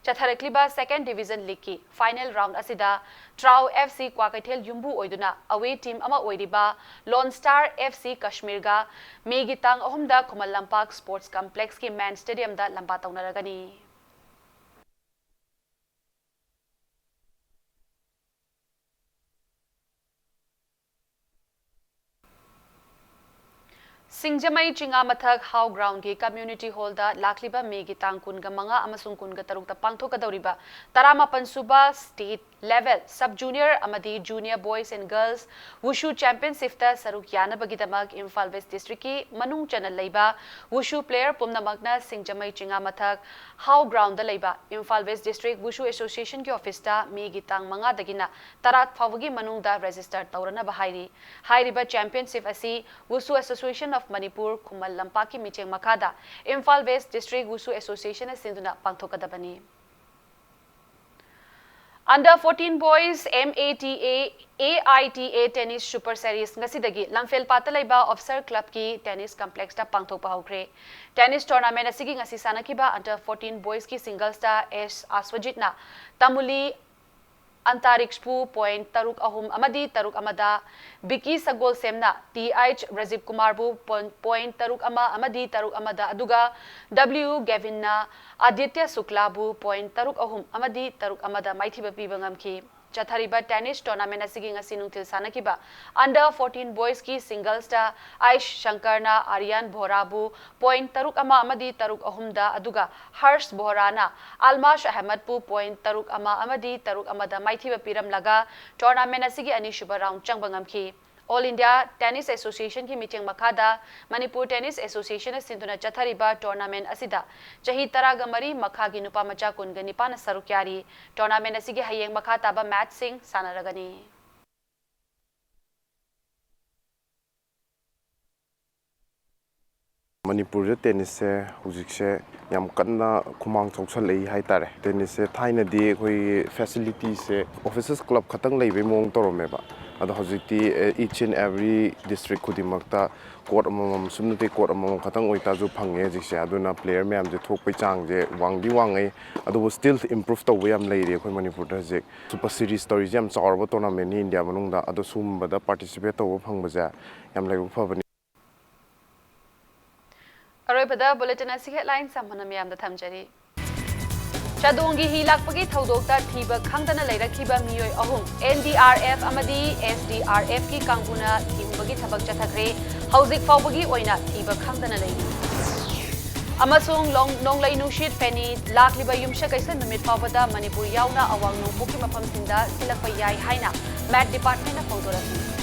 ꯆꯠꯊꯔꯛꯂꯤꯕ ꯁꯦꯀꯦꯟ ꯗꯤꯕꯤꯖꯟ ꯂꯤꯒꯀꯤ ꯐꯥꯏꯅꯦꯜ ꯔꯥꯎꯟ ꯑꯁꯤꯗ ꯇ꯭ꯔꯥꯎ ꯑꯦꯐ ꯁꯤ ꯀ꯭ꯋꯥꯀꯩꯊꯦꯜ ꯌꯨꯝꯕꯨ ꯑꯣꯏꯗꯨꯅ ꯑꯋꯦ ꯇꯤꯝ ꯑꯃ ꯑꯣꯏꯔꯤꯕ ꯂꯣꯟ ꯁ꯭ꯇꯥꯔ ꯑꯦꯐ ꯁꯤ ꯀꯁꯃꯤꯔꯒ ꯃꯦꯒꯤ ꯇꯥꯡ ꯑꯍꯨꯝꯗ ꯈꯨꯃꯟ ꯂꯝꯄꯥꯛ ꯁ꯭ꯄꯣꯔꯠꯁ ꯀꯝꯄ꯭ꯂꯦꯛꯁꯀꯤ ꯃꯦꯟ ꯁ꯭ꯇꯦꯗꯤꯌꯝꯗ ꯂꯝꯕꯥ ꯇꯧꯅꯔꯒꯅꯤ꯫ ꯁꯤꯡꯖꯃꯩ ꯆꯤꯉꯥꯃꯊꯛ ꯍꯥꯎ ꯒ꯭ꯔꯥꯎꯟꯒꯤ ꯀꯝꯃ꯭ꯌꯨꯅꯤꯇꯤ ꯍꯣꯜꯗ ꯂꯥꯛꯂꯤꯕ ꯃꯦꯒꯤ ꯇꯥꯡ ꯀꯨꯟꯒ ꯃꯉꯥ ꯑꯃꯁꯨꯡ ꯀꯨꯟꯒ ꯇꯔꯨꯛꯇ ꯄꯥꯡꯊꯣꯛꯀꯗꯧꯔꯤꯕ ꯇꯔꯥꯃꯥꯄꯟ ꯁꯨꯕ ꯁ꯭ꯇꯦꯠ level, sub junior ꯑꯃꯗꯤ junior boys and girls wushu championshipꯇ ꯁꯔꯨꯛ ꯌꯥꯅꯕꯒꯤꯗꯃꯛ ꯏꯝꯐꯥꯜ ꯋꯦꯁ ꯗꯤꯁꯇ꯭ꯔꯤꯛꯀꯤ ꯃꯅꯨꯡ ꯆꯟꯅ ꯂꯩꯕ wushu player ꯄꯨꯝꯅꯃꯛꯅ ꯁꯤꯡꯖꯃꯩ ꯆꯤꯉꯥ ꯃꯊꯛ ꯍꯥꯎ ꯒ꯭ꯔꯥꯎꯟꯗ ꯂꯩꯕ ꯏꯝꯐꯥꯜ ꯋꯦꯁ ꯗꯤꯁꯇ꯭ꯔꯤꯛ wushu associationꯒꯤ officeꯇ ꯃꯦꯒꯤ ꯇꯥꯡ ꯃꯉꯥꯗꯒꯤꯅ ꯇꯔꯥ ꯐꯥꯎꯕꯒꯤ ꯃꯅꯨꯡꯗ register ꯇꯧꯔꯅꯕ ꯍꯥꯏꯔꯤ꯫ ꯍꯥꯏꯔꯤꯕ championship ꯑꯁꯤ Wushu Association of Manipur ꯈꯨꯃꯟ ꯂꯝꯄꯥꯛꯀꯤ ꯃꯤꯠꯌꯦꯡ ꯃꯈꯥꯗ ꯏꯝꯐꯥꯜ ꯋꯦꯁ ꯗꯤꯁꯇ꯭ꯔꯤꯛ Wushu Associationꯅ ꯁꯤꯟꯗꯨꯅ ꯄꯥꯡꯊꯣꯛꯀꯗꯕꯅꯤ꯫ Under fourteen boys M A T A A I T A Tennis Super Series ꯉꯁꯤꯗꯒꯤ ꯂꯝꯐꯦꯜꯄꯥꯠꯇ ꯂꯩꯕ Officer Clubꯀꯤ Tennis Complexꯇ ꯄꯥꯡꯊꯣꯛꯄ ꯍꯧꯈ꯭ꯔꯦ꯫ Tennis tournament ꯑꯁꯤꯒꯤ ꯉꯁꯤ ꯁꯥꯟꯅꯈꯤꯕ Under fourteen boysꯀꯤ singlesꯇ S ꯑꯥꯁ꯭ꯋꯖꯤꯠꯅ ꯇꯃꯨꯂꯤ ꯑꯟꯇꯥꯔꯤꯛꯁꯄꯨ point ꯇꯔꯨꯛ ꯑꯍꯨꯝ ꯑꯃꯗꯤ ꯇꯔꯨꯛ ꯑꯃꯗ, ꯕꯤꯀꯤ ꯁꯒꯣꯜꯁꯦꯝꯅ ꯇꯤ ꯑꯩꯆ ꯔꯥꯖꯤꯕ ꯀꯨꯃꯥꯔꯕꯨ point ꯇꯔꯨꯛ ꯑꯃ ꯑꯃꯗꯤ ꯇꯔꯨꯛ ꯑꯃꯗ, ꯑꯗꯨꯒ ꯗꯕ꯭ꯂꯤꯌꯨ ꯒꯦꯚꯤꯟꯅ ꯑꯗꯤꯇ꯭ꯌ ꯁꯨꯛꯂꯥꯕꯨ point ꯇꯔꯨꯛ ꯑꯍꯨꯝ ꯑꯃꯗꯤ ꯇꯔꯨꯛ ꯑꯃꯗ ꯃꯥꯏꯊꯤꯕ ꯄꯤꯕ ꯉꯝꯈꯤ꯫ ꯆꯠꯊꯔꯤꯕ tennis tournament ꯑꯁꯤꯒꯤ ꯉꯁꯤ ꯅꯨꯡꯊꯤꯜ ꯁꯥꯟꯅꯈꯤꯕ Under fourteen boysꯀꯤ singlesꯇ ꯑꯩꯁ ꯁꯪꯀꯔꯅ ꯑꯔꯤꯌꯥꯟ ꯚꯣꯔꯥꯕꯨ point ꯇꯔꯨꯛ ꯑꯃ ꯑꯃꯗꯤ ꯇꯔꯨꯛ ꯑꯍꯨꯝꯗ, ꯑꯗꯨꯒ ꯍꯔꯁ ꯚꯣꯔꯥꯅ ꯑꯜꯃꯥꯁ ꯑꯍꯃꯗꯄꯨ point ꯇꯔꯨꯛ ꯑꯃ ꯑꯃꯗꯤ ꯇꯔꯨꯛ ꯑꯃꯗ ꯃꯥꯏꯊꯤꯕ ꯄꯤꯔꯝꯂꯒ tournament ꯑꯁꯤꯒꯤ ꯑꯅꯤꯁꯨꯕ round ꯆꯪꯕ ꯉꯝꯈꯤ꯫ All India Tennis Associationꯒꯤ ꯃꯤꯠꯌꯦꯡ ꯃꯈꯥꯗ ꯃꯅꯤꯄꯨꯔ Tennis Associationꯅ ꯁꯤꯟꯗꯨꯅ ꯆꯠꯊꯔꯤꯕ tournament ꯑꯁꯤꯗ ꯆꯍꯤ ꯇꯔꯥꯒ ꯃꯔꯤ ꯃꯈꯥꯒꯤ ꯅꯨꯄꯥ ꯃꯆꯥ ꯀꯨꯟꯒ ꯅꯤꯄꯥꯟꯅ ꯁꯔꯨꯛ ꯌꯥꯔꯤ꯫ Tournament ꯑꯁꯤꯒꯤ ꯍꯌꯦꯡ ꯃꯈꯥ ꯇꯥꯕ matchꯁꯤꯡ ꯁꯥꯟꯅꯔꯒꯅꯤ꯫ ꯃꯅꯤꯄꯨꯔꯗ tennisꯁꯦ ꯍꯧꯖꯤꯛꯁꯦ ꯌꯥꯝ ꯀꯟꯅ ꯈꯨꯃꯥꯡ ꯆꯥꯎꯁꯜꯂꯛꯏ ꯍꯥꯏꯇꯥꯔꯦ꯫ Tennisꯁꯦ ꯊꯥꯏꯅꯗꯤ ꯑꯩꯈꯣꯏꯒꯤ facilitiesꯁꯦ officers club ꯈꯛꯇꯪ ꯂꯩꯕꯩ ꯃꯑꯣꯡ ꯇꯧꯔꯝꯃꯦꯕ, ꯑꯗꯣ ꯍꯧꯖꯤꯛꯇꯤ, ꯑꯦ, each and every district ꯈꯨꯗꯤꯡꯃꯛꯇ court ꯑꯃꯃꯝ, ꯁꯨꯞꯅꯇꯒꯤ court ꯑꯃꯃꯝ ꯈꯛꯇꯪ ꯑꯣꯏꯇꯥꯔꯁꯨ ꯐꯪꯉꯦ ꯍꯧꯖꯤꯛꯁꯦ꯫ ꯑꯗꯨꯅ player ꯃꯌꯥꯝꯁꯦ ꯊꯣꯛꯄꯩ ꯆꯥꯡꯁꯦ ꯋꯥꯡꯗꯤ ꯋꯥꯡꯉꯛꯏ, ꯑꯗꯨꯕꯨ still improve ꯇꯧꯕ ꯌꯥꯝ ꯂꯩꯔꯤ ꯑꯩꯈꯣꯏ ꯃꯅꯤꯄꯨꯔꯗ ꯍꯧꯖꯤꯛ꯫ Super Series ꯇꯧꯔꯤꯁꯦ ꯌꯥꯝ ꯆꯥꯎꯔꯕ tournamentꯅꯤ India ꯃꯅꯨꯡꯗ, ꯑꯗꯣ ꯁꯨꯝꯕꯗ participate ꯇꯧꯕ ꯐꯪꯕꯁꯦ ꯌꯥꯝ ꯂꯥꯏꯕꯛ ꯐꯕꯅꯤ꯫ ꯑꯔꯣꯏꯕꯗ bulletin ꯑꯁꯤꯒꯤ headlines ꯑꯃꯨꯛ ꯍꯟꯅ ꯃꯌꯥꯝꯗ ꯊꯝꯖꯔꯤ꯫ ꯆꯥꯗꯣꯡꯒꯤ ꯍꯤ ꯂꯥꯛꯄꯒꯤ ꯊꯧꯗꯣꯛꯇ ꯊꯤꯕ ꯈꯪꯗꯅ ꯂꯩꯔꯛꯈꯤꯕ ꯃꯤꯑꯣꯏ ꯑꯍꯨꯝ, N D R F ꯑꯃꯗꯤ S D R Fꯀꯤ ꯀꯥꯡꯕꯨꯅ ꯊꯤꯍꯨꯝꯕꯒꯤ ꯊꯕꯛ ꯆꯠꯊꯈ꯭ꯔꯦ꯫ ꯍꯧꯖꯤꯛ ꯐꯥꯎꯕꯒꯤ ꯑꯣꯏꯅ ꯊꯤꯕ ꯈꯪꯗꯅ ꯂꯩꯔꯤ꯫ ꯑꯃꯁꯨꯡ ꯂꯣꯡ-, ꯅꯣꯡꯂꯩ ꯅꯨꯡꯁꯤꯠ ꯐꯦꯅꯤ ꯂꯥꯛꯂꯤꯕ ꯌꯨꯝꯁꯀꯩꯁ ꯅꯨꯃꯤꯠ ꯐꯥꯎꯕꯗ ꯃꯅꯤꯄꯨꯔ ꯌꯥꯎꯅ ꯑꯋꯥꯡ ꯅꯣꯡꯄꯣꯛꯀꯤ ꯃꯐꯝꯁꯤꯡꯗ ꯁꯤꯜꯂꯛꯄ ꯌꯥꯏ ꯍꯥꯏꯅ ꯃꯦꯠ ꯗꯤꯄꯥꯔꯠꯃꯦꯟꯅ ꯐꯣꯡꯗꯣꯔꯛꯂꯤ꯫